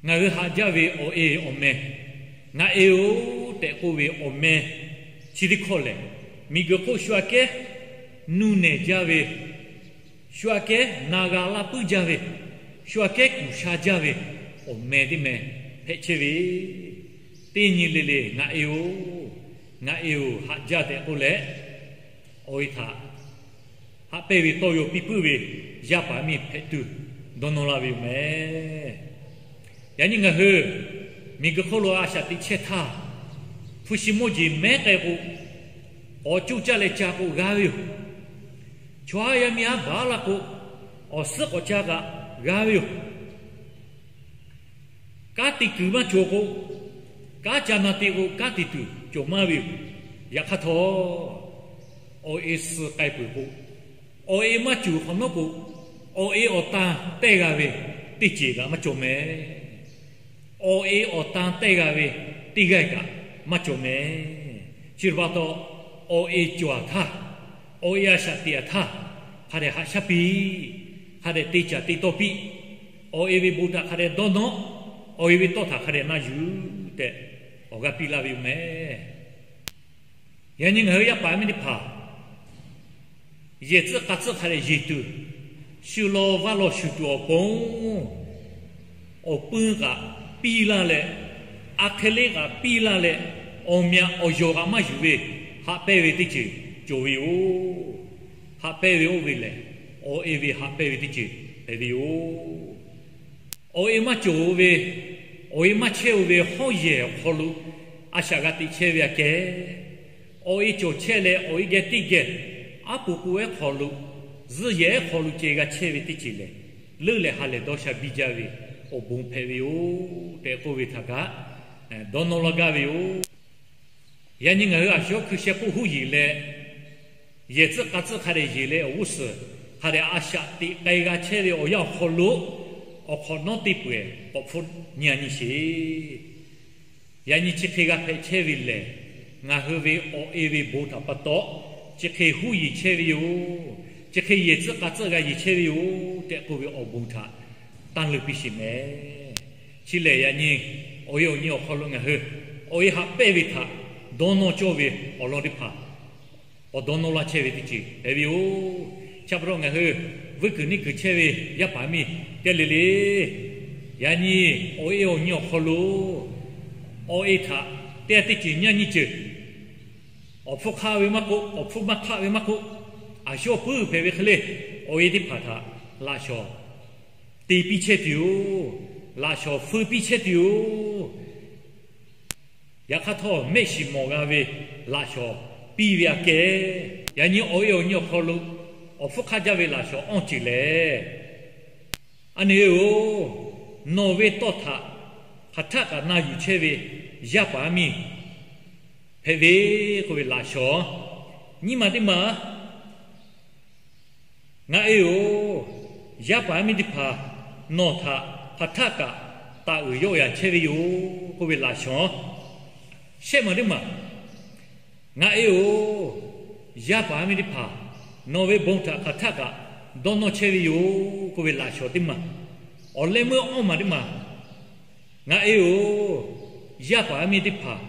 Ngaˬ hui haꞈ jaˇ ve awˬ e awˬ meh, ngaˬ e-oˬ tehꞈ k'oˆ ve awˬ meh chi teˇ hkawˇ lehˬ, miˬguiˬ hk'oˆ shu aꞈ kehˉ nuˇ nehˬ jaˇ ve, shu aꞈ kehˉ na g'a laˇ puiˉ jaˇ ve, shu aꞈ kehˉ kuˬ sha jaˇ ve awˬ meh teˇ meh hpehꞈ chehˇ ve, teˇ nyi le le ngaˬ e-oˬ, ngaˬ e-oˬ haꞈ jaˇ tehꞈ k'oˆ leh, awˬ e htaꞈ haꞈ pehnˇ ve tawˇ yaw piˇ puiˉ ve yaˇ paˍ miˇ hpehꞈ tuˬ dawˇ nawˇ laˇ ve yoˬ mehˍ. Yaꞈ nyi ngaˬ hui miˬguiˬ hk'oˆ lo a shaꞈ teꞈ chehˇ htaˇ, hpu shi mawˇ jeˬ mehˉ k'ai k'o, k'awꞈ coˇ caˇ leh ca k'o g'a ve yoˬ. Chaw haˉ yaˇ miˇ haˉ baˬ laˇ k'o, awˬ suhˉ k'awꞈ ca kaꞈ g'a ve yoˬ. Kanˉ te kuiˬ maˇ cawˬ k'o, kanˉ ca na te k'o kanˉ te tuˬ cawˬ maˇ ve yoˬ. Yaꞈ hk'aˇ htawˇ, awˬ e suh k'ai peuˬ k'o, awˬ e maˇ cawˬ hk'awꞈ nawˉ k'o, awˬ e awˬ tan tehˇ g'a ve teˇ ceuˬ kaꞈ maˇ cawˬ mehˍ. Awˬ e awˬ tan tehˇ g'a ve teˇ g'aˇ kaꞈ maˇ cawˬ mehˍ. Chi htaꞈ pa taw, awˬ e cawˬ htaˇ, awˬ e a shaꞈ teꞈ htaˇ, hk'a dehꞈ haꞈ shaˉ piˇ, hk'a dehꞈ te caˍ te tawˇ piˇ, awˬ e ve bon htaꞈ hk'a dehꞈ dawˇ nawˇ, awˬ e ve tawˇ htaꞈ hk'a dehꞈ na yuˬ tehꞈ awˬ g'aˇ piˇ laˇ ve yoˬ mehˍ. Yaꞈ nyi ngaˬ hui yaˇ paˍ miˇ teˇ hpaˍ yehˬ tcuhˆ k'a tcuhˆ hk'a dehꞈ yeˬ tuˬ, shu law vaˇ law shuˍ tuˬ awˬ pon, awˬ pui kaꞈ piˇ laˇ leh, a hk'e le kaꞈ piˇ laˇ leh, awˬ meh awˬ yawˬ kaꞈ maˇ yuˬ ve haꞈ pehnˇ ve teˇ ceuˬ cawˬ ve yoˬ. Haꞈ pehnˇ ve oˇ ve lehˬ, awˬ e ve haꞈ pehnˇ ve teˇ ceuˬ hpehꞈ ve yoˬ. Awˬ e maˇ cawˬ ve, awˬ e maˇ chehˇ-o ve hawˉ yehˬ awˬ hk'aw lo a shaꞈ g'a teꞈ chehˇ ve aꞈ kehˉ, awˬ e cawˬ chehˇ leh awˬ e geh teˇ geh aˉ poꞈ k'oˆ ehˉ hk'aw lo, zuhˆ yehˬ ehˉ hk'aw lo ceh g'a chehˇ ve teˇ ceuˬ lehˬ, leuˉ leh ha lehˬ dawˇ sha biˇ jaˇ ve awˬ bon hpehꞈ ve yoˬ tehꞈ k'oˆ ve htaꞈ kaꞈ dawˇ nawˇ laˇ gaˇ ve yoˬ. Yaꞈ nyi ngaˬ hui a shu hkui sheh k'oˆ huˉ yeˬ leh, yehˬ tcuhˆ k'a tcuhˆ hk'a dehꞈ yeˬ leh awˬ g'uˇ suhˍ hk'a dehꞈ a shaꞈ teꞈ k'ai g'a chehˇ ve awˬ yanˇ awˬ hk'aw lo, awˬ hk'awꞈ nawˉ teˇ peu-eˬ k'awꞈ hpfuhˆ nyi-a nyi sheˍ. Yaꞈ nyi chi hk'e g'a hpehꞈ chehˇ ve lehˬ, ngaˬ hui ve awˬ e ve bon htaꞈ pa taw chi hk'e huˉ yeˬ chehˇ ve yoˬ. Chi hk'e yehˬ tcuhˆ k'a tcuhˆ g'a yeˬ chehˇ ve yoˬ tehꞈ k'oˆ ve awˬ bon htaꞈ tanˇ leuˬ piˇ sheˍ mehˍ. Chi lehˬ yaꞈ nyi awˬ e awˬ nyi awˬ hk'aw lo ngaˬ hui awˬ e haꞈ pehnˇ ve htaꞈ dawˇ nawˇ cawˇ ve awˬ lawn teˇ hpaˍ k'awꞈ dawˇ nawˇ laˇ chehˇ ve teˇ ceuˬ hpehꞈ ve yoˬ. Chi pa taw ngaˬ hui vuiˇ kuiˬ neˇ kuiˬ chehˇ ve yaˇ paˍ miˇ teˇ g'aˇ le le, yaꞈ nyi awˬ e awˬ nyi awˬ hk'aw lo awˬ e htaꞈ teˇ g'aˇ teˇ ceuˬ nyaˇ nyiˇ ceuˬ, awˬ hpfuhˇ hk'aˆ ve maˇ k'oˆ, awˬ hpfuhˇ maˇ hk'aˆ ve maˇ k'oˆ, a shu awˬ puiˉ hpehꞈ ve hk'e le, awˬ e teˇ hpaˍ htaꞈ laꞈ shawnˍ te piˇ chehˇ tuˬ yoˬ. Laꞈ shawnˍ feu piˇ chehˇ tuˬ yoˬ. Yaꞈ hk'aˇ htawˇ, mehˆ shiˍ mawˬ g'a ve laꞈ shawnˍ piˇ ve aꞈ kehˉ, yaꞈ nyi awˬ e awˬ nyi awˬ hk'aw lo awˬ hpfuhˇ hk'aˆ jaˇ ve laꞈ shawnˍ awˇ ceuˬ lehˬ, a nyi-oˬ, nawˬ ve tawˇ htaꞈ hk'aˬ htaˆ kaꞈ na yuˬ chehˇ ve yaˇ paˍ miˇ hpehꞈ ve k'oˆ ve laꞈ shawnˍ. Nyiˇ maˬ teˇ maˬ, ngaˬ e-oˬ, yaˇ paˍ miˇ teˇ hpaˍ nawˬ htaꞈ hk'aˬ htaˆ kaꞈ taˍ uiˍ yawˆ yan chehˇ ve yoˬ k'oˆ ve laꞈ shawnˍ. Shehˆ maˬ teˇ maˬ, ngaˬ e-oˬ, yaˇ paˍ miˇ teˇ hpaˍ nawˬ ve bon htaꞈ hk'aˬ htaˆ kaꞈ dawˇ nawˇ chehˇ ve yoˬ k'oˆ ve laꞈ shawnˍ teˇ maˬ. Awˬ leh meuˇ awˇ maˬ teˇ maˬ, ngaˬ e-oˬ, yaˇ paˍ miˇ teˇ hpaˍ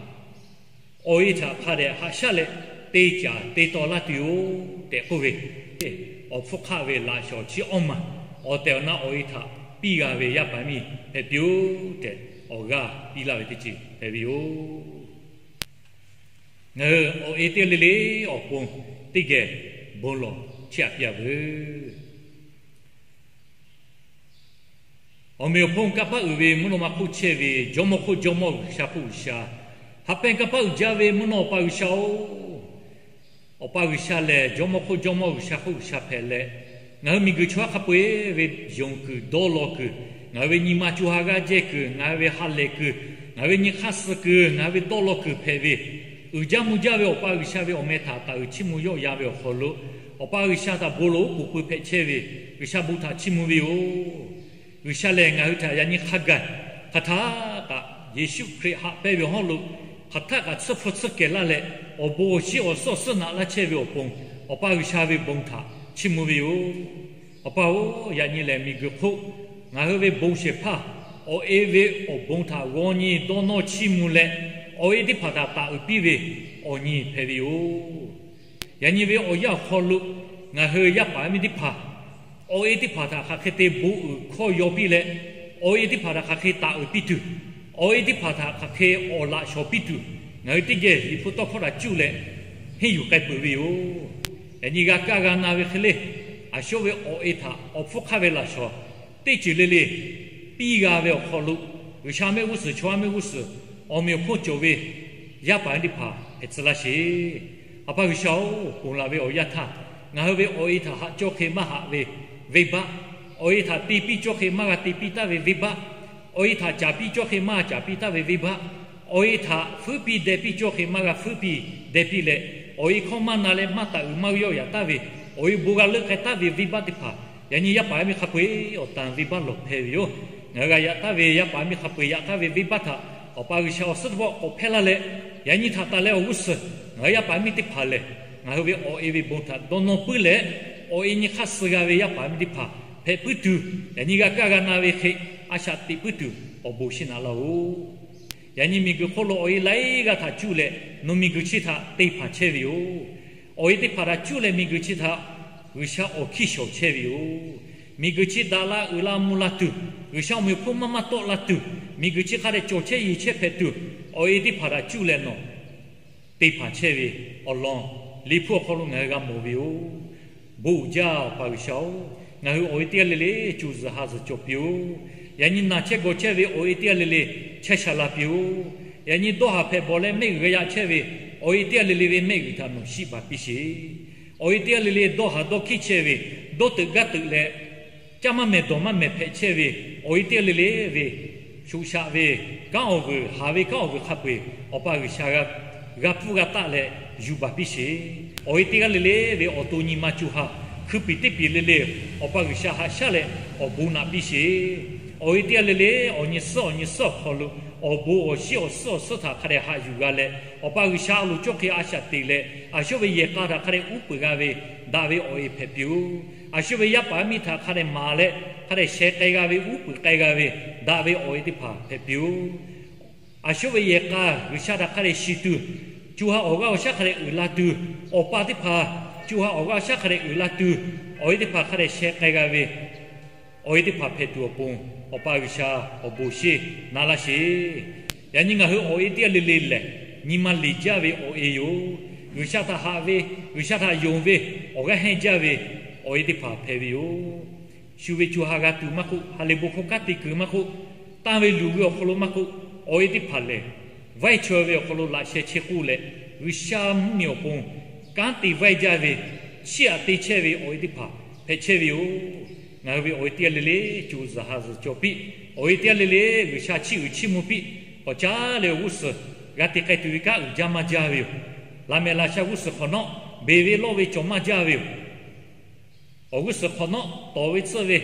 awˬ e htaꞈ hk'a dehꞈ haꞈ shaˉ leh te caˍ te taw laˇ tuˬ yoˬ tehꞈ k'oˆ ve, awˬ hpfuhˇ hk'aˆ ve laꞈ shawnˍ chi awˇ maˬ, awˬ tehˬ awˬ na awˬ e htaꞈ piˇ g'a ve yaˇ paˍ miˇ hpehꞈ piˇ-oˆ tehꞈ awˬ g'aˇ piˇ laˇ ve teˇ ceuˬ hpehꞈ ve yoˬ. Ngaˬ hui awˬ e teˇ g'aˇ le le awˬ pon teˇ geh bon lawˬ chehˇ-a piˇ-a veuˬ. Awˬ meꞈ awˬ hponˇ kanˇ paˆ uiˍ ve mvuhˇ naw ma hk'oˆ chehˇ ve Jawˇmawˇ hk'oˆ Jawˇmawˇ G'uiˬsha hk'oˆ G'uiˬsha, haꞈ pehnˇ kanˇ paˆ uiˍ jaˇ ve mvuhˇ naw Awˬ pa G'uiˬsha-oˬ, Awˬ pa G'uiˬsha lehˬ Jawˇmawˇ hk'oˆ Jawˇmawˇ G'uiˬsha hk'oˆ G'uiˬsha hpehꞈ leh, ngaˬ hui miˬguiˬ chaw yaˇ hk'a peu-eˬ ve yonˍ kuiˬ dawˇ law kuiˬ, ngaˬ hui ve nyi ma co ha g'aˇ jehˇ kuiˬ, ngaˬ hui ve ha lehˬ kuiˬ, ngaˬ hui ve nyi hk'aˇ suh kuiˬ, ngaˬ hui ve dawˇ law kuiˬ hpehꞈ ve, uiˍ jaˇ mvuh jaˇ ve Awˬ pa G'uiˬsha ve awˬ meh htaꞈ taˍ uiˍ chiˇ mvuh yawˆ yan ve awˬ hk'aw lo, Awˬ pa G'uiˬsha htaꞈ bon lawˬ oˉ k'oˍ pui hpehꞈ chehˇ ve G'uiˬsha bon htaꞈ chiˇ mvuh ve yoˬ. G'uiˬsha lehˬ ngaˬ hui htaꞈ yaꞈ nyi hk'a gaˬ hk'aˬ htaˆ kaꞈ Yeˍsuˆ Hkriꞈ haꞈ pehnˇ ve hawˉ lo hk'aˬ htaˆ kaꞈ tsuhˇ hpu tsuhˇ kehˬ laˇ leh, awˬ bon awˬ shinˉ awˬ suhˉ awˬ suhˉ naꞈ laˇ chehˇ ve awˬ pon, Awˬ pa G'uiˬsha ve bon htaꞈ chiˇ mvuh ve yoˬ. Awˬ pa-oˬ, yaꞈ nyi lehˬ miˬguiˬ hk'oˆ ngaˬ hui ve bon shehˍ hpaˇ awˬ e ve awˬ bon htaꞈ g'aw nyi dawˇ nawˇ chiˇ mvuh leh, awˬ e teˇ hpaˍ htaꞈ taˍ uiˍ piˇ ve awˬ nyi hpehꞈ ve yoˬ. Yaꞈ nyi ve awˬ yanˇ awˬ hk'aw lo ngaˬ hui yaˇ paˍ miˇ teˇ hpaˍ awˬ e teˇ hpaˍ htaꞈ hk'aˬ hk'e te bon uiˍ hkawˇ yaw piˇ leh, awˬ e teˇ hpaˍ htaꞈ hk'aˬ hk'e taˍ uiˍ piˇ tuˬ, awˬ e teˇ hpaˍ htaꞈ hk'aˬ hk'e awˬ laꞈ shawˍ piˇ tuˬ, ngaˬ hui teˇ geh Liꞈ hpu tawˇ hkawˇ htaꞈ cuˇ leh henˇ yuˬ k'ai peuˬ ve yoˬ. Yaꞈ nyi g'a kaˇ g'a na ve hk'e le, a shawˉ ve awˬ e htaꞈ awˬ hpfuhˇ hk'aˇ ve laꞈ shawnˍ teˇ ceuˬ le le piˇ g'a ve awˬ hk'aw lo, G'uiˬsha mehˆ g'uˇ suhˍ, chaw mehˆ g'uˇ suhˍ, awˬ meꞈ awˬ hponˇ cawˬ ve yaˇ paˍ teˇ hpaˍ hpehꞈ tcuh laˇ sheˍ. A pa G'uiˬsha-oˬ, ponˬ laˬ ve awˬ yanˇ htaˇ ngaˬ hui ve awˬ e htaꞈ haꞈ cawˇ hk'e maˇ haꞈ ve venˇbaˆ, awˬ e htaꞈ te piˇ cawˇ hk'e maˇ g'a te piˇ taˍ ve venˇbaˆ, awˬ e htaꞈ caˍ piˇ cawˇ hk'e maˇ g'a caˍ piˇ taˍ ve venˇbaˆ, awˬ e htaꞈ feuˉ piˇ deh piˇ cawˇ hk'e maˇ g'a feuˉ piˇ deh piˇ leh, awˬ e hkawˇ maˇ na leh maˇ taˍ uiˍ maˇ yawˆ yaꞈ taˍ ve, awˬ e bon g'a leuˆ k'ai taˍ ve venˇbaˆ teˇ hpaˍ, yaꞈ nyi yaˇ paˍ yaˇ miˇ hk'a peu-eˬ awˬ tanˍ venˇbaˆ lawˬ hpehˇ ve yoˬ. Ngaˬ hui g'a yaꞈ taˍ ve yaˇ paˍ yaˇ miˇ hk'a peu-eˬ yaꞈ taˍ ve venˇbaˆ htaꞈ Awˬ pa G'uiˬsha awˬ suhˉ teˇ pawˆ k'awꞈ hpehˇ laˇ leh, yaꞈ nyi htaꞈ taˍ leh awˬ g'uˇ suhˍ ngaˬ hui yaˇ paˍ miˇ teˇ hpaˍ lehˬ, ngaˬ hui ve awˬ e ve bon htaꞈ dawˇ nawˇ puiˉ leh, awˬ e nyi hk'aˇ suh g'a ve yaˇ paˍ miˇ teˇ hpaˍ hpehꞈ puiˉ tuˬ, yaꞈ nyi g'a kaˇ g'a na ve hk'e a shaꞈ teꞈ puiˉ tuˬ awˬ bon shiˍ naꞈ laˇ-oˬ. Yaꞈ nyi miˬguiˬ hk'oˆ lo awˬ e laiˉ g'aˇ htaꞈ cuˇ leh nawˬ miˬguiˬ chi htaꞈ te hpanˍ chehˇ ve yoˬ. Awˬ e teˇ hpaˍ htaꞈ cuˇ leh miˬguiˬ chi htaꞈ G'uiˬsha awˬ hkiˇ shawˍ chehˇ ve yoˬ. Miˬguiˬ chi daꞈ la uiˍ la mvuh la tuˬ, G'uiˬsha awˬ meꞈ awˬ hponˇ maˇ maˇ tawˆ la tuˬ, miˬguiˬ chi hk'a dehꞈ cawˬ chehˇ yeˬ chehˇ hpehꞈ tuˬ, awˬ e teˇ hpaˍ htaꞈ cuˇ leh nawˬ te hpanˍ chehˇ ve awˬ lawn, Liꞈ hpu awˬ hk'aw lo ngaˬ hui g'a mawˬ ve yoˬ. Bon uiˍ jaˇ Awˬ pa G'uiˬsha-oˬ, ngaˬ hui awˬ e teˇ g'aˇ le le co zuhˬ ha zuhˬ cawˬ piˇ-oˬ. Yaꞈ nyi naˬ chehˇ gawˬ chehˇ ve awˬ e teˇ g'aˇ le le chehˇ sha la piˇ-oˬ. Yaꞈ nyi dawˇ haˍ hpehꞈ bawˬ leh mehˆ g'uiˬ g'a yaꞈ chehˇ ve awˬ e teˇ g'aˇ le le ve mehˆ g'uiˬ htaꞈ nawˬ shiˆ baˬ piˇ sheˍ. Awˬ e teˇ g'aˇ le le dawˇ haˍ dawˇ hkiˇ chehˇ ve, dawˇ teuꞈ gaˇ teuꞈ leh, caˇ maˇ mehˍ dawˬ maˇ mehˍ hpehꞈ chehˇ ve awˬ e teˇ g'aˇ le le ve, shoꞈ shaꞈ ve kanˉ awˬ vuiˬ, haˍ ve kanˉ awˬ vuiˬ hk'a peu-eˬ Awˬ pa G'uiˬsha g'a pfuhˇ g'a taˆ leh yuˬ baˬ piˇ sheˍ. Awˬ e teˇ g'aˇ le le ve awˬ to nyi ma co ha hkui piˍ teˇ piˍ le le Awˬ pa G'uiˬsha haꞈ shaˉ leh awˬ bon naꞈ piˇ sheˍ. Awˬ e teˇ g'aˇ le le awˬ nyi suhˉ awˬ nyi suhˉ awˬ hk'aw lo awˬ bon awˬ shinˉ awˬ suhˉ awˬ suhˉ htaꞈ hk'a dehꞈ haꞈ yuˬ g'a leh, Awˬ pa G'uiˬsha a loˍ cawˇ hk'e a shaꞈ teꞈ leh, a shawˉ ve yehˬ k'a htaꞈ hk'a dehꞈ uˉ peunˍ g'a ve daꞈ ve awˬ e hpehꞈ piˇ-oˬ. A shawˉ ve yaˇ paˍ miˇ htaꞈ hk'a dehꞈ maˍ leh hk'a dehꞈ sheh k'ai g'a ve, uˉ peunˍ k'ai g'a ve daꞈ ve awˬ e teˇ hpaˍ hpehꞈ piˇ-oˬ. A shawˉ ve yehˬ k'a G'uiˬsha htaꞈ hk'a dehꞈ shiˍ tuˬ, co ha awˬ g'aˇ awˬ shaˉ hk'a dehꞈ uiˍ la tuˬ, awˬ pa teˇ hpaˍ co ha awˬ g'aˇ awˬ shaˉ hk'a dehꞈ uiˍ la tuˬ, awˬ e teˇ hpaˍ hk'a dehꞈ sheh k'ai g'a ve awˬ e teˇ hpaˍ hpehꞈ tuˬ awˬ pon, Awˬ pa G'uiˬsha awˬ bon shiˍ naꞈ laˇ sheˍ. Yaꞈ nyi ngaˬ hui awˬ e teˇ g'aˇ le le lehˬ, nyi ma liꞈ jaˇ ve awˬ e yoˬ. G'uiˬsha htaꞈ haꞈ ve, G'uiˬsha htaꞈ yonˍ ve awˬ g'aˇ hehnˇ jaˇ ve awˬ e teˇ hpaˍ hpehꞈ ve yoˬ. Shu ve co ha g'a tuˬ maˇ k'oˆ, ha lehˬ bon hkawˇ kanˉ te kuiˬ maˇ k'oˆ, tanˇ ve luˬ ve awˬ hk'aw lo maˇ k'oˆ, awˬ e teˇ hpaˍ lehˬ, vaiˇ chaweh ve awˬ hk'aw lo laꞈ sheh chehˇ k'oˆ leh, G'uiˬsha mvuhˇmiˬ awˬ pon kanˉ te vaiˇ jaˇ ve, chiˇ aꞈ te chehˇ ve awˬ e teˇ hpaˍ hpehꞈ chehˇ ve yoˬ. Ngaˬ hui ve awˬ e teˇ g'aˇ le le co zuhˬ ha zuhˬ cawˬ piˇ. Awˬ e teˇ g'aˇ le le G'uiˬsha chiˇ uiˍ chiˇ mvuh piˇ. K'awꞈ caˉ leh awˬ g'uˇ suhˍ g'a te k'ai tuˬ ve kanˉ uiˍ jaˇ maˇ jaˇ ve yoˬ. Laꞈ mehˍ laꞈ sha g'uˇ suhˍ hk'awꞈ nawˉ, beˬ ve lawˇ ve cawˬ maˇ jaˇ ve yoˬ. Awˬ g'uˇ suhˍ hk'awꞈ nawˉ tawˍ ve tsuhˇ ve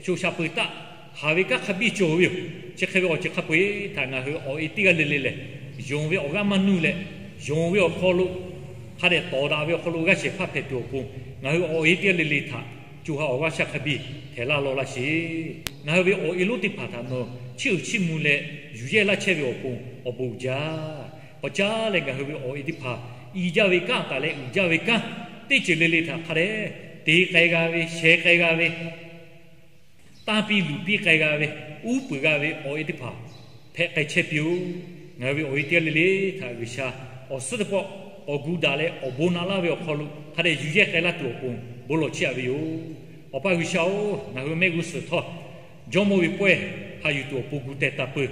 shoꞈ shaꞈ peuˬ taˆ, haˍ ve kanˉ hk'a biˇ cawˬ ve yoˬ. Chi hk'e ve awˬ ceuˬ hk'a peu-eˬ htaꞈ ngaˬ hui awˬ e teˇ g'aˇ le le lehˬ, yonˍ ve awˬ g'aˇ maˇ nuˇ leh, yonˍ ve awˬ hk'aw lo hk'a dehꞈ tawˍ daꞈ ve awˬ hk'aw lo g'aˇ shehˍ hpaˇ hpehꞈ tuˬ awˬ pon, ngaˬ hui awˬ e teˇ g'aˇ le le htaꞈ co ha awˬ g'aˇ shaˉ hk'a biˇ hpehꞈ laˇ law laˇ sheˍ. Ngaˬ hui ve awˬ e lonˉ teˇ hpaˍ htaꞈ nawˬ chiˇ uiˍ chiˇ mvuh leh yuˬ yehˇ laˇ chehˇ ve awˬ pon awˬ bon uiˍ jaˇ. K'awꞈ caˉ leh ngaˬ hui ve awˬ e teˇ hpaˍ i jaˇ ve kanˉ taˍ leh uiˍ jaˇ ve kanˉ teˇ ceuˬ le le htaꞈ hk'a dehꞈ te k'ai g'a ve, sheh k'ai g'a ve, tanˇ piˇ luˬ piˇ k'ai g'a ve, uˉ peunˍ g'a ve awˬ e teˇ hpaˍ hpehꞈ k'ai chehˇ piˇ-oˬ. Ngaˬ hui ve awˬ e teˇ g'aˇ le le htaꞈ G'uiˬsha awˬ suhˉ teˇ pawˆ k'awꞈ gu daꞈ leh awˬ bon naꞈ laˇ ve awˬ hk'aw lo hk'a dehꞈ yuˬ yehˇ k'ai laˇ tuˬ awˬ pon bon lawˬ chiˇ aꞈ ve yoˬ. Awˬ pa G'uiˬsha-oˬ, ngaˬ hui mehˆ g'uˇ suhˍ htawˇ Jawˇmawˇ ve pawehˇ haꞈ yuˬ tuˬ awˬ pon gu teh taˍ peuˬ.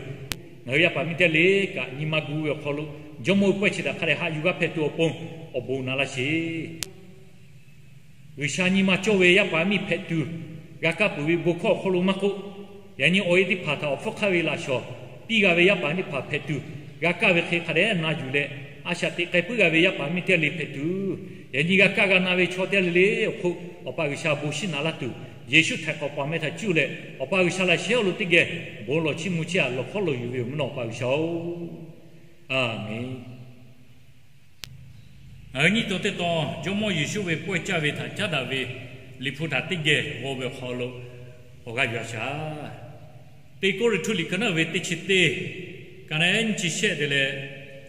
Ngaˬ hui yaˇ paˍ miˇ teˇ g'aˇ le kaꞈ nyi ma gu ve awˬ hk'aw lo Jawˇmawˇ ve pawehˇ chi htaꞈ hk'a dehꞈ haꞈ yuˬ g'a hpehꞈ tuˬ awˬ pon awˬ bon naꞈ laˇ sheˍ. G'uiˬsha nyi ma cawˇ ve yaˇ paˍ miˇ hpehꞈ tuˬ, g'a kaˇ peuˬ ve bon hkawˇ awˬ hk'aw lo maˇ k'oˆ, yaꞈ nyi awˬ e teˇ hpaˍ htaꞈ awˬ hpfuhˇ hk'aˇ ve laꞈ shawnˍ piˇ g'a ve yaˇ paˍ teˇ hpaˍ hpehꞈ tuˬ, g'a kaˇ ve hk'e hk'a dehꞈ na yuˬ leh, a shaꞈ teꞈ k'ai puiˉ g'a ve yaˇ paˍ miˇ teˇ g'aˇ le hpehꞈ tuˬ, yaꞈ nyi g'a kaˇ g'a na ve chaw teˇ g'aˇ le le awˬ hk'oˆ Awˬ pa G'uiˬsha bon shiˍ naꞈ laˇ tuˬ, Yeˍsuˆ htaiˍ hk'awꞈ paˍ meh htaꞈ cuˇ leh Awˬ pa G'uiˬsha laꞈ shehˉ awˬ lo teˇ geh bon lawˬ chiˇ mvuh chiˇ aꞈ lawˬ hk'awˉ lawˬ yuˬ ve yoˬ mvuhˇ naw Awˬ pa G'uiˬsha-oˬ, Aˍmenˍ. Ngaˬ hui nyiˇ taw teˇ taw Jawˇmawˇ Yeˍsuˆ ve pawehˇ caˇ ve htaꞈ caˉ daꞈ ve Liꞈ hpu htaꞈ teˇ geh g'aw ve awˬ hk'aw lo awˬ g'aˇ yuˬ-a shaˍ. Teˇ Kawˇrenˍhtuˆ liꞈ ka naˉ ve teˇ chi teˇ, ka naˉ nyiˇ chi shehˆ te leh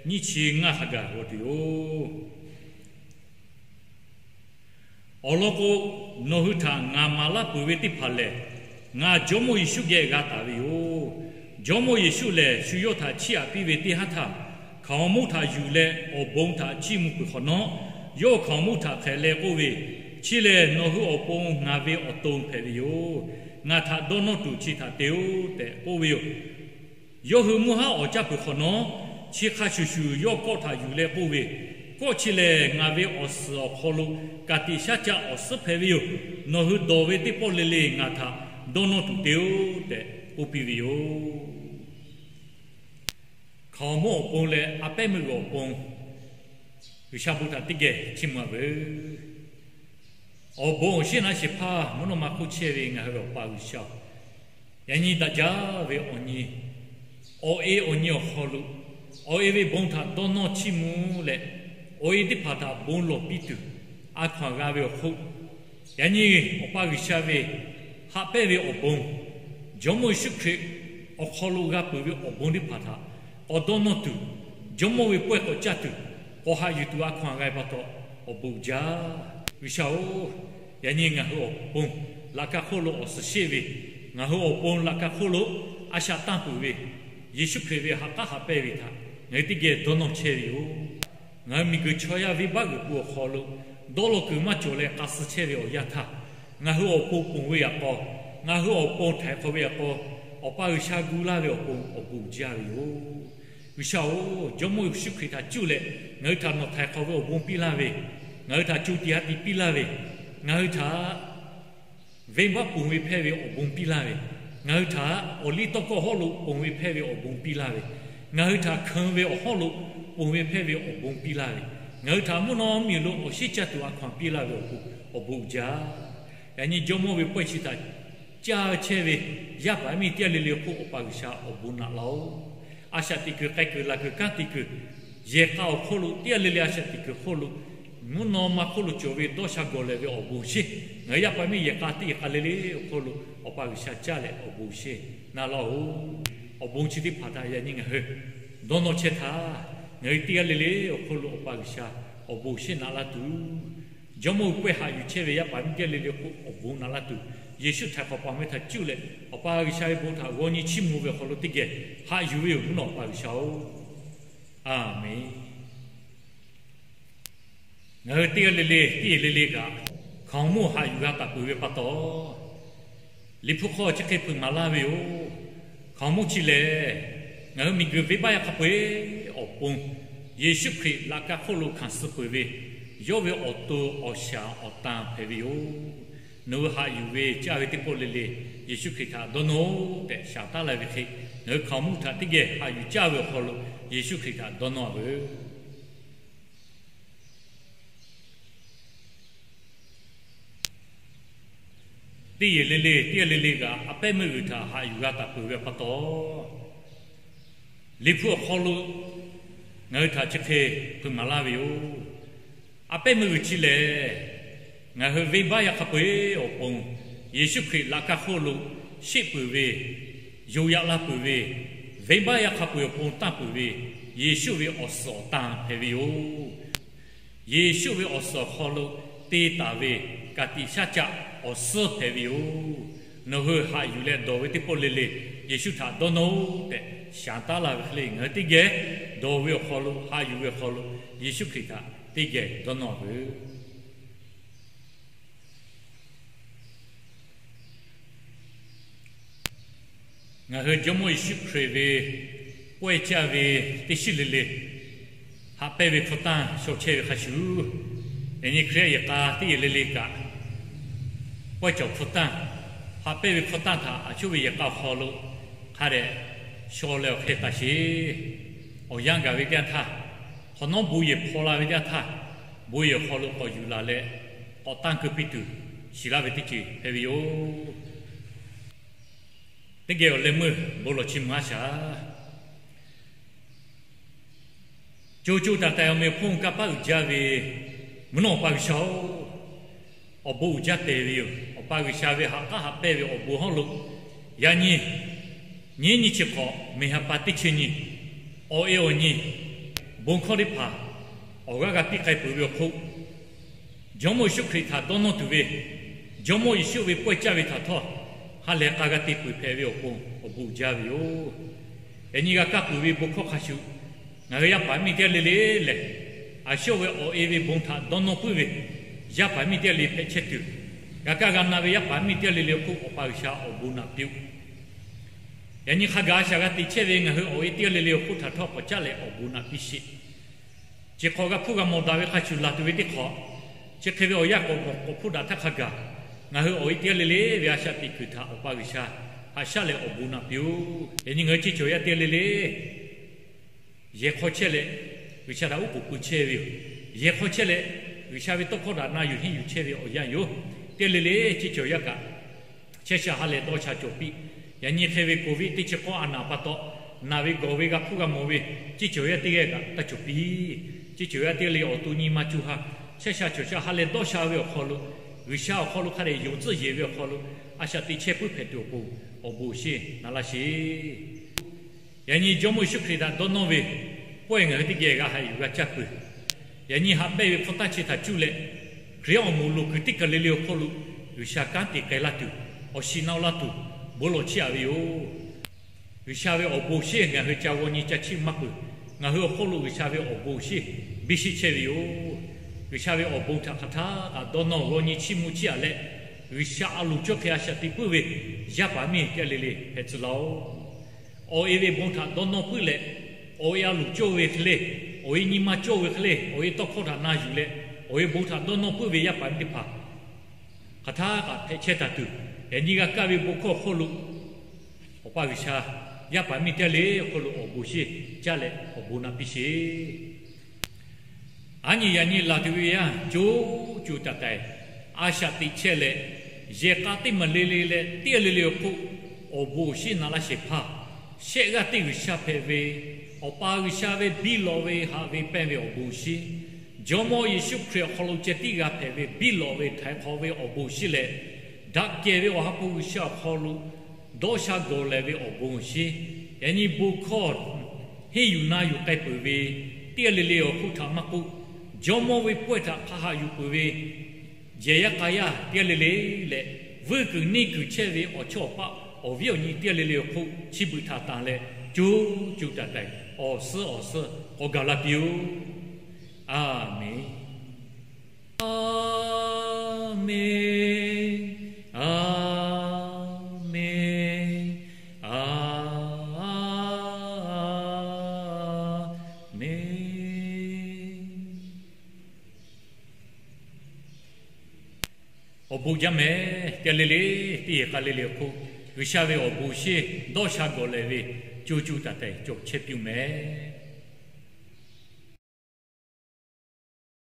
nyiˇ chi ngaˇ ha gaˬ g'aw tuˬ yoˬ. Awˬ lawn k'o, nawˬ hui htaꞈ ngaˬ maˍ laˇ peuˬ ve teˇ hpaˍ lehˬ, ngaˬ Jawˇmawˇ Yeˍsuˆ geh g'a taˍ ve yoˬ. Jawˇmawˇ Yeˍsuˆ lehˬ, shu yawˇ htaꞈ chiˇ aꞈ piˇ ve teˇ haˉ htaˇ, hkaoˍmonˇ htaꞈ yuˬ leh awˬ bon htaꞈ chiˇ mvuh peuˬ hk'awꞈ nawˉ, Yawˇ hkaoˍmonˇ htaꞈ hk'ehꞈ leh k'oˆ ve, Chi lehˬ, nawˬ hui awˬ pon ngaˬ ve awˬ to hpehꞈ ve yoˬ. Ngaˬ htaꞈ dawˇ nawˇ tuˬ chi htaꞈ te-oˆ tehꞈ k'oˆ ve yoˬ. Yawˇ hui mvuhˇ haˉ awˍ caˇ peuˬ hk'awꞈ nawˉ, chi hk'a shuˍ shuˍ yawˇ kawˆ htaꞈ yuˬ leh k'oˆ ve, Kawˆ chi lehˬ, ngaˬ ve awˬ suhˍ awˬ hk'aw lo ka tiꞈ shaˉ caˆ awˬ suhˉ hpehꞈ ve yoˬ. Nawˬ hui dawˬ ve teˇ pawˆ le le ngaˬ htaꞈ dawˇ nawˇ tuˬ te-oˆ tehꞈ k'oˆ piˇ ve yoˬ. Hkaoˍmonˇ awˬ pon leh a pehˉ meuˇ g'uiˬ awˬ pon, G'uiˬsha bon htaꞈ teˇ geh chiˇ mvuh-a veuˬ. Awˬ bon awˬ shinˉ naˆ shehˍ hpaˇ mvuhˇ naw ma hk'oˆ chehˇ ve ngaˬ hui ve Awˬ pa G'uiˬsha-oˬ, yaꞈ nyi daꞈ jaˇ ve awˬ nyi, awˬ e awˬ nyi awˬ hk'aw lo, awˬ e ve bon htaꞈ dawˇ nawˇ chiˇ mvuh leh, awˬ e teˇ hpaˍ htaꞈ bon lawˬ piˇ tuˬ a hkaw-anˬ g'a ve awˬ hk'oˆ, yaꞈ nyi Awˬ pa G'uiˬsha ve haꞈ pehnˇ ve awˬ bon, Jawˇmawˇ Yeˍsuˆ Hkriꞈ awˬ hk'aw lo g'a peuˬ ve awˬ bon teˇ hpaˍ htaꞈ k'awꞈ dawˇ nawˇ tuˬ, Jawˇmawˇ ve pawehˇ k'awꞈ caˇ tuˬ, k'awꞈ haꞈ yuˬ tuˬ a hkaw-anˬ g'a ve pa taw, awˬ bon uiˍ jaˇ. G'uiˬsha-oˬ, yaꞈ nyi ngaˬ hui awˬ pon laꞈ ka hk'oˆ lo awˬ suhˍ sheˆ ve, ngaˬ hui awˬ pon laꞈ ka hk'oˆ lo a shaꞈ tanˇ peuˬ ve, Yeˍsuˆ Hkriꞈ ve haꞈ k'aˉ haꞈ pehnˇ ve htaꞈ ngaˬ hui teˇ geh dawˇ nawˇ chehˇ ve yoˬ. Ngaˬ hui miˬguiˬ chaw yaˇ venˇbaˆ g'uiˬ pui awˬ hk'aw lo dawˇ law kuiˬ maˇ cawˬ leh k'a suh chehˇ ve awˬ yanˇ htaˇ, ngaˬ hui awˬ pon ponˬ ve yaꞈ k'aw, ngaˬ hui awˬ pon htaiˍ hk'awꞈ ve yaꞈ k'aw, Awˬ pa G'uiˬsha gu laˇ ve awˬ pon awˬ bon uiˍ jaˇ ve yoˬ. G'uiˬsha-oˬ, Jawˇmawˇ Yeˍsuˆ Hkriꞈ htaꞈ cuˇ leh ngaˬ hui htaꞈ nawˬ htaiˍ hk'awꞈ ve awˬ bon piˇ laˇ ve, ngaˬ hui htaꞈ co tiꞈ ha tiꞈ piˇ laˇ ve, ngaˬ hui htaꞈ venˇbaˆ ponˬ ve hpehˇ ve awˬ bon piˇ laˇ ve, ngaˬ hui htaꞈ awˬ liˇ tawˇ hkawˇ hawˉ lo ponˬ ve hpehˇ ve awˬ bon piˇ laˇ ve, ngaˬ hui htaꞈ hkeun ve awˬ hawˉ lo ponˬ ve hpehˇ ve awˬ bon piˇ laˇ ve, ngaˬ hui htaꞈ mvuhˇ naw miˬ lo awˬ shinˉ caˇ tuˬ a hkaw-anˬ piˇ laˇ ve awˬ bon awˬ bon uiˍ jaˇ. Yaꞈ nyi Jawˇmawˇ ve pawehˇ chi htaꞈ caˇ chehˇ ve yaˇ paˍ yaˇ miˇ teˇ g'aˇ le le hk'oˆ Awˬ pa G'uiˬsha awˬ bon naꞈ laˇ-oˆ. A shaꞈ teꞈ kuiˬ k'ai kuiˬ laˬ kuiˬ kanˉ te kuiˬ, yehˬ k'a awˬ hk'oˆ lo teˇ g'aˇ le le a shaꞈ teꞈ kuiˬ hk'oˆ lo, mvuhˇ naw ma hk'oˆ lo cawˬ ve dawˇ sha gawˬ lehˬ ve awˬ bon awˬ shinˉ, ngaˬ hui yaˇ paˍ yaˇ miˇ yehˬ k'a teˇ yehˬ k'a le le awˬ hk'oˆ lo Awˬ pa G'uiˬsha caˇ leh awˬ bon awˬ shinˉ naꞈ laˇ-oˆ. Awˬ bon chi teˇ hpaˍ htaꞈ yaꞈ nyi ngaˬ hui dawˇ nawˇ chehˇ htaˇ, ngaˬ hui teˇ g'aˇ le le awˬ hk'oˆ lo Awˬ pa G'uiˬsha awˬ bon awˬ shinˉ naꞈ laˇ tuˬ, Jawˇmawˇ pawehˇ haꞈ yuˬ chehˇ ve yaˇ paˍ yaˇ miˇ teˇ g'aˇ le le hk'oˆ awˬ bon naꞈ laˇ tuˬ, Yeˍsuˆ htaiˍ hk'awꞈ paˍ meh htaꞈ cuˇ leh Awˬ pa G'uiˬsha ve bon htaꞈ g'aw nyi chiˇ mvuh ve awˬ hk'aw lo teˇ geh haꞈ yuˬ ve yoˬ. Mvuhˇ naw Awˬ pa G'uiˬsha-oˬ, Aˬmenˍ. Ngaˬ hui teˇ g'aˇ le le teˇ yehˬ le le kaꞈ, hkaoˍmonˇ haꞈ yuˬ g'a taˍ peuˬ ve pa taw, Liꞈ hpu hk'aw chi hk'e hpeuꞈ maˍ laˇ ve yoˬ. Hkaoˍmonˇ chi lehˬ, ngaˬ hui miˬguiˬ venˇbaˆ yaˇ hk'a peu-eˬ awˬ pon, Yeˍsuˆ Hkriꞈ laꞈ ka hk'oˆ lo hkanˍ suh peuˬ ve, yawˇ ve awˬ to awˬ shaˍ awˬ tan hpehꞈ ve yoˬ. Nawˬ hui haꞈ yuˬ ve caˇ ve teˇ pawˆ le le, Yeˍsuˆ Hkriꞈ htaꞈ dawˇ nawˇ-oˆ tehꞈ shaˍ taˉ laˇ ve hk'e, ngaˬ hui hkaoˍmonˇ htaꞈ teˇ geh haꞈ yuˬ caˇ ve awˬ hk'aw lo Yeˍsuˆ Hkriꞈ htaꞈ dawˇ nawˇ-a veuˬ. Teˇ yehˬ le le teˇ g'aˇ le le kaꞈ a pehˉ meuˇ g'uiˬ htaꞈ haꞈ yuˬ g'a taˍ peuˬ ve pa taw, Liꞈ hpu awˬ hk'aw lo ngaˬ hui htaꞈ chi hk'e hpeuꞈ maˍ laˇ ve yoˬ. A pehˉ meuˇ g'uiˬ chi lehˬ, ngaˬ hui venˇbaˆ yaˇ hk'a peu-eˬ awˬ pon, Yeˍsuˆ Hkriꞈ laꞈ ka hk'oˆ lo sheˆ peuˬ ve, yonˍ yaꞈ la peuˬ ve, venˇbaˆ yaˇ hk'a peu-eˬ awˬ pon tanˇ peuˬ ve, Yeˍsuˆ ve awˬ suhˍ awˬ tan hpehꞈ ve yoˬ. Yeˍsuˆ ve awˬ suhˍ awˬ hk'aw lo te taˍ ve ka tiꞈ shaˉ caˆ awˬ suhˉ hpehꞈ ve yoˬ. Nawˬ hui haꞈ yuˬ leh dawˬ ve teˇ pawˆ le le, Yeˍsuˆ htaꞈ dawˇ nawˇ-oˆ tehꞈ shaˍ taˉ laˇ ve hk'e le, ngaˬ hui teˇ geh dawˬ ve awˬ hk'aw lo, haꞈ yuˬ ve awˬ hk'aw lo, Yeˍsuˆ Hkriꞈ htaꞈ teˇ geh dawˇ nawˇ-a veuˬ. Ngaˬ hui Jawˇmawˇ Yeˍsuˆ Hkriꞈ ve pawehˇ caˇ ve teˇ shiˉ le le, haꞈ pehnˇ ve hkawˇ tanˇ shaw chehˇ ve hk'a shuˍ, yaꞈ nyi Hkriꞈ yaˇ yehˬ k'a teˇ yehˬ le le kaꞈ, pawehˇ cawˬ hkawˇ tanˇ, haꞈ pehnˇ ve hkawˇ tanˇ htaꞈ a shu ve yehˬ k'a awˬ hk'aw lo hk'a dehꞈ shaw leh awˬ hk'e taˍ sheˍ. Awˬ yanˇ gaˬ ve teˇ yanˇ htaˇ, hk'awꞈ nawˉ bon yehˬ hpaw la ve teˇ yanˇ htaˇ, bon yehˬ awˬ hk'aw lo k'awꞈ yuˬ laˬ leh k'awꞈ tanˇ keu piˇ tuˬ shiˍ laˇ ve teˇ ceuˬ hpehꞈ ve yoˬ. Teˇ geh awˬ leh meuˇ bon lawˬ chi mvuh-a shaˍ. Co co taiˍ taiˍ awˬ meꞈ awˬ hponˇ kanˇ paˆ uiˍ jaˇ ve mvuhˇ naw Awˬ pa G'uiˬsha-oˬ, awˬ bon uiˍ jaˇ te ve yoˬ. Awˬ pa G'uiˬsha ve haꞈ k'aˉ haꞈ pehnˇ ve awˬ bon hawˉ lo, yaꞈ nyi nyiˉ nyi chi hk'awꞈ, miˬ ha pa teˇ chi nyi, awˬ e awˬ nyi, bon hkawˇ teˇ hpaˍ awˬ g'aˇ g'a piˇ k'ai peuˬ ve awˬ hk'oˆ, Jawˇmawˇ Yeˍsuˆ Hkriꞈ htaꞈ dawˇ nawˇ tuˬ ve, Jawˇmawˇ Yeˍsuˆ ve pawehˇ caˇ ve htaꞈ htawˇ, ha lehˬ k'a g'a te peuˬ hpehꞈ ve awˬ pon awˬ bon uiˍ jaˇ ve yoˬ. Yaꞈ nyi g'a kaˇ peuˬ ve bon hkawˇ hk'a shuˍ, ngaˬ hui yaˇ paˍ miˇ teˇ g'aˇ le le lehˬ, A shawˇ ve awˬ e ve bon htaꞈ dawˇ nawˇ puiˉ ve yaˇ paˍ miˇ teˇ g'aˇ le hpehꞈ chehˇ tuˬ, g'a kaˇ g'a na ve yaˇ paˍ miˇ teˇ g'aˇ le le awˬ hk'oˆ Awˬ pa G'uiˬsha awˬ bon naꞈ piˇ-oˆ. Yaꞈ nyi hk'a gaˬ a shaꞈ g'a teꞈ chehˇ ve ngaˬ hui awˬ e teˇ g'aˇ le le awˬ hk'oˆ htaꞈ htawˇ k'awꞈ caˉ leh awˬ bon naꞈ piˇ sheˍ. Chi hk'awꞈ g'a hpuˇ g'a mawˬ daꞈ ve hk'a shuˍ laˬ tuˬ ve teˇ hk'awꞈ, chi hk'e ve awˬ yanˇ k'awꞈ k'awꞈ hpuˇ daꞈ htaˇ hk'a gaˬ, ngaˬ hui awˬ e teˇ g'aˇ le le ve a shaꞈ teꞈ kuiˬ htaꞈ Awˬ pa G'uiˬsha haꞈ shaˉ leh awˬ bon naꞈ piˇ-oˆ. Yaꞈ nyi ngaˬ hui ceˇ cawˬ yaˇ teˇ g'aˇ le le yehˬ hk'aw chehˇ leh, G'uiˬsha htaꞈ oˉ k'oˍ pui chehˇ ve yoˬ. Yehˬ hk'aw chehˇ leh, G'uiˬsha ve tawˇ hkawˇ htaꞈ na yuˬ henˇ yuˬ chehˇ ve awˬ yanˇ yoˬ. Teˇ g'aˇ le le ceˇ cawˬ yaˇ kaꞈ, chehˇ sha ha lehˬ dawˇ sha cawˬ piˇ. Yaꞈ nyi hk'e ve Covid teˇ chi k'awˇ a naˍ pa taw, naˬ ve gawˬ ve g'a hpuˇ g'a mawˬ ve, ceˇ cawˬ yaˇ teˇ g'aˇ kaꞈ taˇ cawˬ piˇ. Ceˇ cawˬ yaˇ teˇ g'aˇ le awˬ to nyi ma co ha, chehˇ sha cawˬ sha ha lehˬ dawˇ sha ve awˬ hk'aw lo, G'uiˬsha awˬ hk'aw lo hk'a dehꞈ yonˍ tcuhˆ yeˬ ve awˬ hk'aw lo, a shaꞈ teꞈ chehˇ puiˉ hpehꞈ tuˬ awˬ pon awˬ bon awˬ shinˉ na laˇ sheˍ. Yaꞈ nyi Jawˇmawˇ Yeˍsuˆ Hkriꞈ htaꞈ dawˇ nawˇ ve pawehˇ ngaˬ hui teˇ geh g'a haꞈ yuˬ g'a caˇ peuˬ. Yaꞈ nyi haꞈ pehnˇ ve hk'awꞈ taˇ chi htaꞈ cuˇ leh, Hkriꞈ yaˇ awˬ moˍ lo kuiˬ teˇ kaˬ le le awˬ hk'aw lo G'uiˬsha kanˉ te k'ai laˇ tuˬ, awˬ shiˍ na laˇ tuˬ bon lawˬ chehˇ a ve yoˬ. G'uiˬsha ve awˬ bon awˬ shinˉ ngaˬ hui ca g'aw nyi ca chiˇ maˇ peuˬ. Ngaˬ hui awˬ hk'oˆ lo G'uiˬsha ve awˬ bon awˬ shinˉ biˇ shiˆ chehˇ ve yoˬ. G'uiˬsha ve awˬ bon htaꞈ hk'aˬ htaˇ kaꞈ dawˇ nawˇ g'aw nyi chiˇ mvuh chiˇ aꞈ leh, G'uiˬsha a loˍ cawˇ hk'e a shaꞈ teꞈ puiˉ ve yaˇ paˍ miˇ teˇ g'aˇ le le hpehꞈ tcuh laˇ-oˆ. Awˬ e ve bon htaꞈ dawˇ nawˇ puiˉ leh, awˬ e a loˍ cawˇ ve hk'e le, awˬ e nyi ma cawˇ ve hk'e le, awˬ e tawˇ hkawˇ htaꞈ na yuˬ leh, awˬ e bon htaꞈ dawˇ nawˇ puiˉ ve yaˇ paˍ miˇ teˇ hpaˍ hk'aˬ htaˇ kaꞈ hpehꞈ chehˇ taˍ tuˬ, yaꞈ nyi g'a kaˇ ve bon hkawˇ awˬ hk'oˆ lo Awˬ pa G'uiˬsha yaˇ paˍ miˇ teˇ g'aˇ le awˬ hk'aw lo awˬ bon awˬ shinˉ caˇ leh awˬ bon naꞈ piˇ sheˍ. Aˉ nyi yaꞈ nyi laˬ tuˬ ve yaˇ co co taiˍ taiˍ, a shaꞈ teꞈ chehˇ leh, yehˬ k'a teˇ maˬ le le leh teˇ g'aˇ le le awˬ hk'oˆ awˬ bon awˬ shinˉ na laˇ shehˍ hpaˇ, shehˆ g'aˇ teˇ G'uiˬsha hpehꞈ ve, Awˬ pa G'uiˬsha ve biˇ lawꞈ ve haꞈ ve pehnˇ ve awˬ bon awˬ shinˉ, Jawˇmawˇ Yeˍsuˆ Hkriꞈ awˬ hk'aw lo ceh tiˉ g'a hpehꞈ ve biˇ lawꞈ ve htaiˍ hk'awꞈ ve awˬ bon awˬ shinˉ leh, daꞈ kehˬ ve Awˬ ha hpu G'uiˬsha awˬ hk'aw lo dawˇ sha gawˬ lehˬ ve awˬ bon awˬ shinˉ, yaꞈ nyi bon hkawˇ henˇ yuˬ na yuˬ k'ai peuˬ ve teˇ g'aˇ le le awˬ hk'oˆ htaꞈ maˇ k'oˆ, Jawˇmawˇ ve pawehˇ htaꞈ hk'a haꞈ yuˬ peuˬ ve yehˬ yaˇ k'a yaˇ teˇ g'aˇ le le leh, vuiˇ kuiˬ neˇ kuiˬ chehˇ ve awˬ chawˇ awˬ paˆ awˬ viˉ awˬ nyi teˇ g'aˇ le le awˬ hk'oˆ chi beuꞈ htaꞈ tanˬ leh, co co taiˍ taiˍ awˬ suhˉ awˬ suhˉ k'awꞈ gaˬ la piˇ-oˆ. A menˬ. A menˬ. A menˬ. A menˬ. Awˬ bon jaˇ mehˍ. Teˇ g'aˇ le le, teˇ yehˬ k'a le le awˬ hk'oˆ G'uiˬsha ve awˬ bon awˬ shinˉ dawˇ sha gawˬ lehˬ ve co co taiˍ taiˍ cawˬ chehˇ piˇ-oˆ mehˍ.